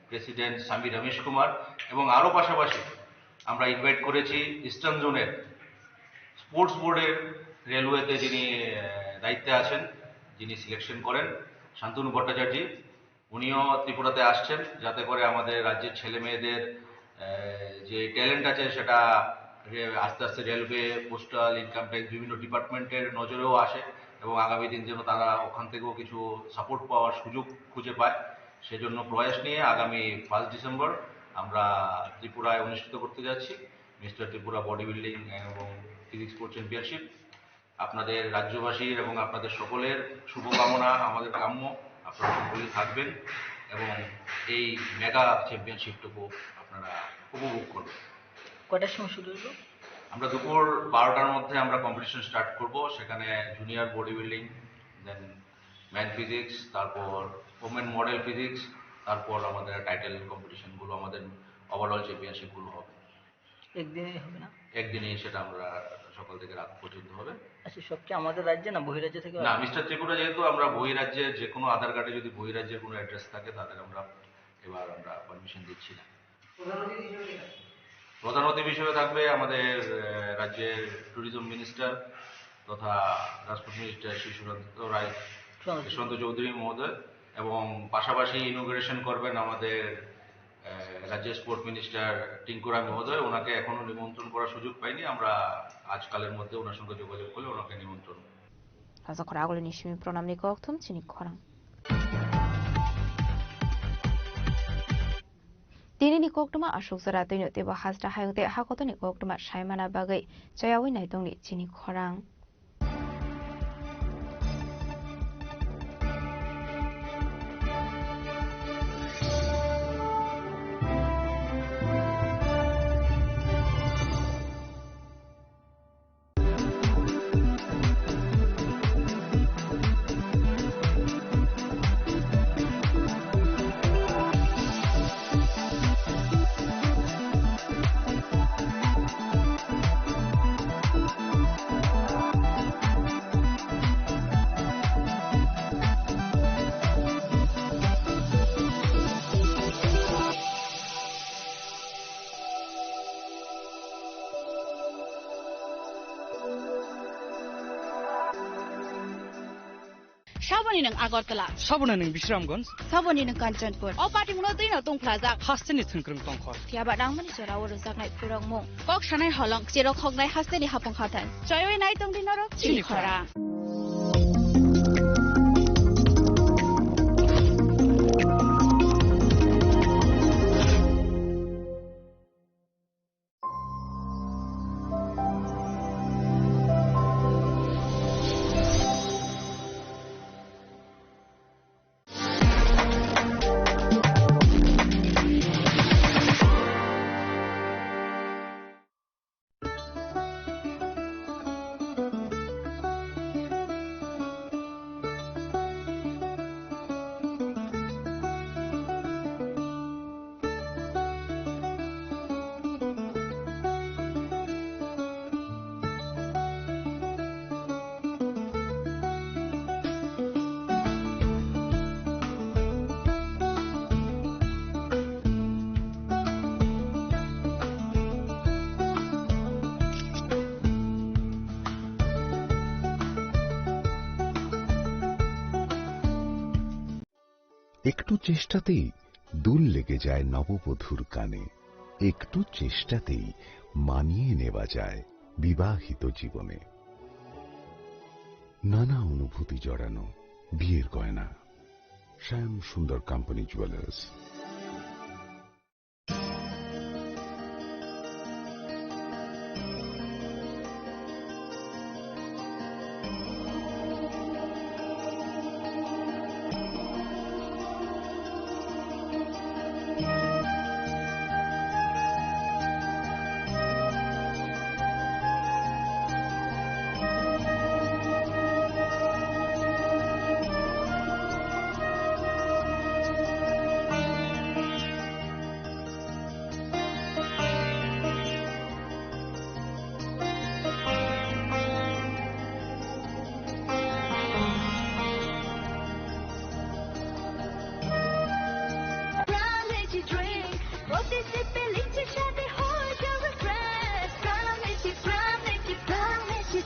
প্রেসিডেন্ট স্বামী রমেশ কুমার। এবং আরও পাশাপাশি আমরা ইনভাইট করেছি ইস্টার্ন জোনের স্পোর্টস বোর্ডের রেলওয়েতে যিনি আহ, দায়িত্বে আছেন, যিনি সিলেকশন করেন, শান্তনু ভট্টাচার্য। উনিও ত্রিপুরাতে আসছেন, যাতে করে আমাদের রাজ্যের ছেলে মেয়েদের আহ, যে ট্যালেন্ট আছে সেটা রে- আস্তে আস্তে রেলওয়ে, পোস্টাল, ইনকাম ট্যাক্স, বিভিন্ন ডিপার্টমেন্টের নজরেও আসে এবং আগামী দিন যেন তারা ওখান থেকেও কিছু সাপোর্ট পাওয়ার সুযোগ খুঁজে পায়। সেজন্য প্রয়াস নিয়ে আগামী ফার্স্ট ডিসেম্বর আমরা ত্রিপুরায় অনুষ্ঠিত করতে যাচ্ছি মিস্টার ত্রিপুরা বডি বিল্ডিং এবং ফিজিক্স স্পোর্টস চ্যাম্পিয়নশিপ। আপনাদের রাজ্যবাসীর এবং আপনাদের সকলের শুভকামনা আমাদের কাম্য। আপনারা সকলেই থাকবেন এবং এই মেগা চ্যাম্পিয়নশিপটুকু আপনারা উপভোগ করবেন। কটার সময় শুরু হলো? আমরা দুপুর বারোটার মধ্যে আমরা কম্পিটিশন স্টার্ট করব। সেখানে জুনিয়র বডি বিল্ডিং, দেন ম্যান ফিজিক্স, তারপর ওমেন মডেল ফিজিক্স, তারপর আমাদের টাইটেল কম্পিটিশনগুলো, আমাদের ওভারঅল চ্যাম্পিয়নশিপগুলো হবে। একদিনেই হবে না? একদিনেই সেটা আমরা সকাল থেকে রাত পর্যন্ত হবে। আচ্ছা, সব কি আমাদের রাজ্যে না বহিরাজ্য থেকে? না, মিস্টার ত্রিপুরা, যেহেতু আমরা বহিরাজ্যের যে কোনো আধার কার্ডে যদি বহিরাজ্যের কোনো অ্যাড্রেস থাকে, তাদের আমরা এবার আমরা পারমিশন দিচ্ছি না। প্রধান অতিথি হিসেবে কে থাকবে? প্রধান অতিথি হিসেবে থাকবে আমাদের, আহ, রাজ্যের ট্যুরিজম মিনিস্টার তথা ট্রান্সপোর্ট মিনিস্টার শ্রী সুশান্ত রায়, সুশান্ত। সুশান্ত চৌধুরী মহোদয়, এবং পাশাপাশি ইনোগ্রেশন করবেন আমাদের, আহ, রাজ্যের স্পোর্ট মিনিস্টার টিঙ্কু রায় মহোদয়। ওনাকে এখনো নিমন্ত্রণ করার সুযোগ পাইনি, আমরা আজকালের মধ্যে ওনার সঙ্গে যোগাযোগ করলে ওনাকে নিমন্ত্রণ। Rajakhor agulini simi pronamni kokthum chini khorang. Tinini koktwma aswk jora twino teibo hasta hayung tei hakotoni koktwma saimana bagwi chayawi naitongni chini khorang. Saboni nwng Agartala. Saboni nwng Bisramganj. Saboni nwng Kanchanpur. O patimungno twino tongphlajak. Hasteni thwngkwrwng tongkhor. Phiyaba nangmani jorao rwjaknai phwrwngmung. Kok sanai holong, cherok hoknai hasteni hapung hathai. Choiwi nai tongdi norok chini khorang. একটু চেষ্টাতেই দুল লেগে যায় নববধূর কানে, একটু চেষ্টাতেই মানিয়ে নেওয়া যায় বিবাহিত জীবনে। নানা অনুভূতি জড়ানো বিয়ের গয়না। শ্যাম সুন্দর company jewellers.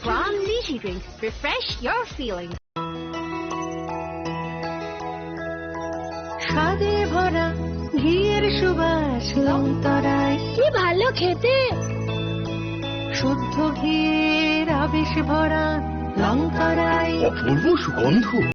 Pram Lychee Drink. Refresh your feelings. স্বাদে ভরা ঘিয়ের সুবাস লংতরায়। কি ভালো খেতে। শুদ্ধ ঘিয়ের আবেশ ভরা লংতরায়। অপূর্ব সুগন্ধ।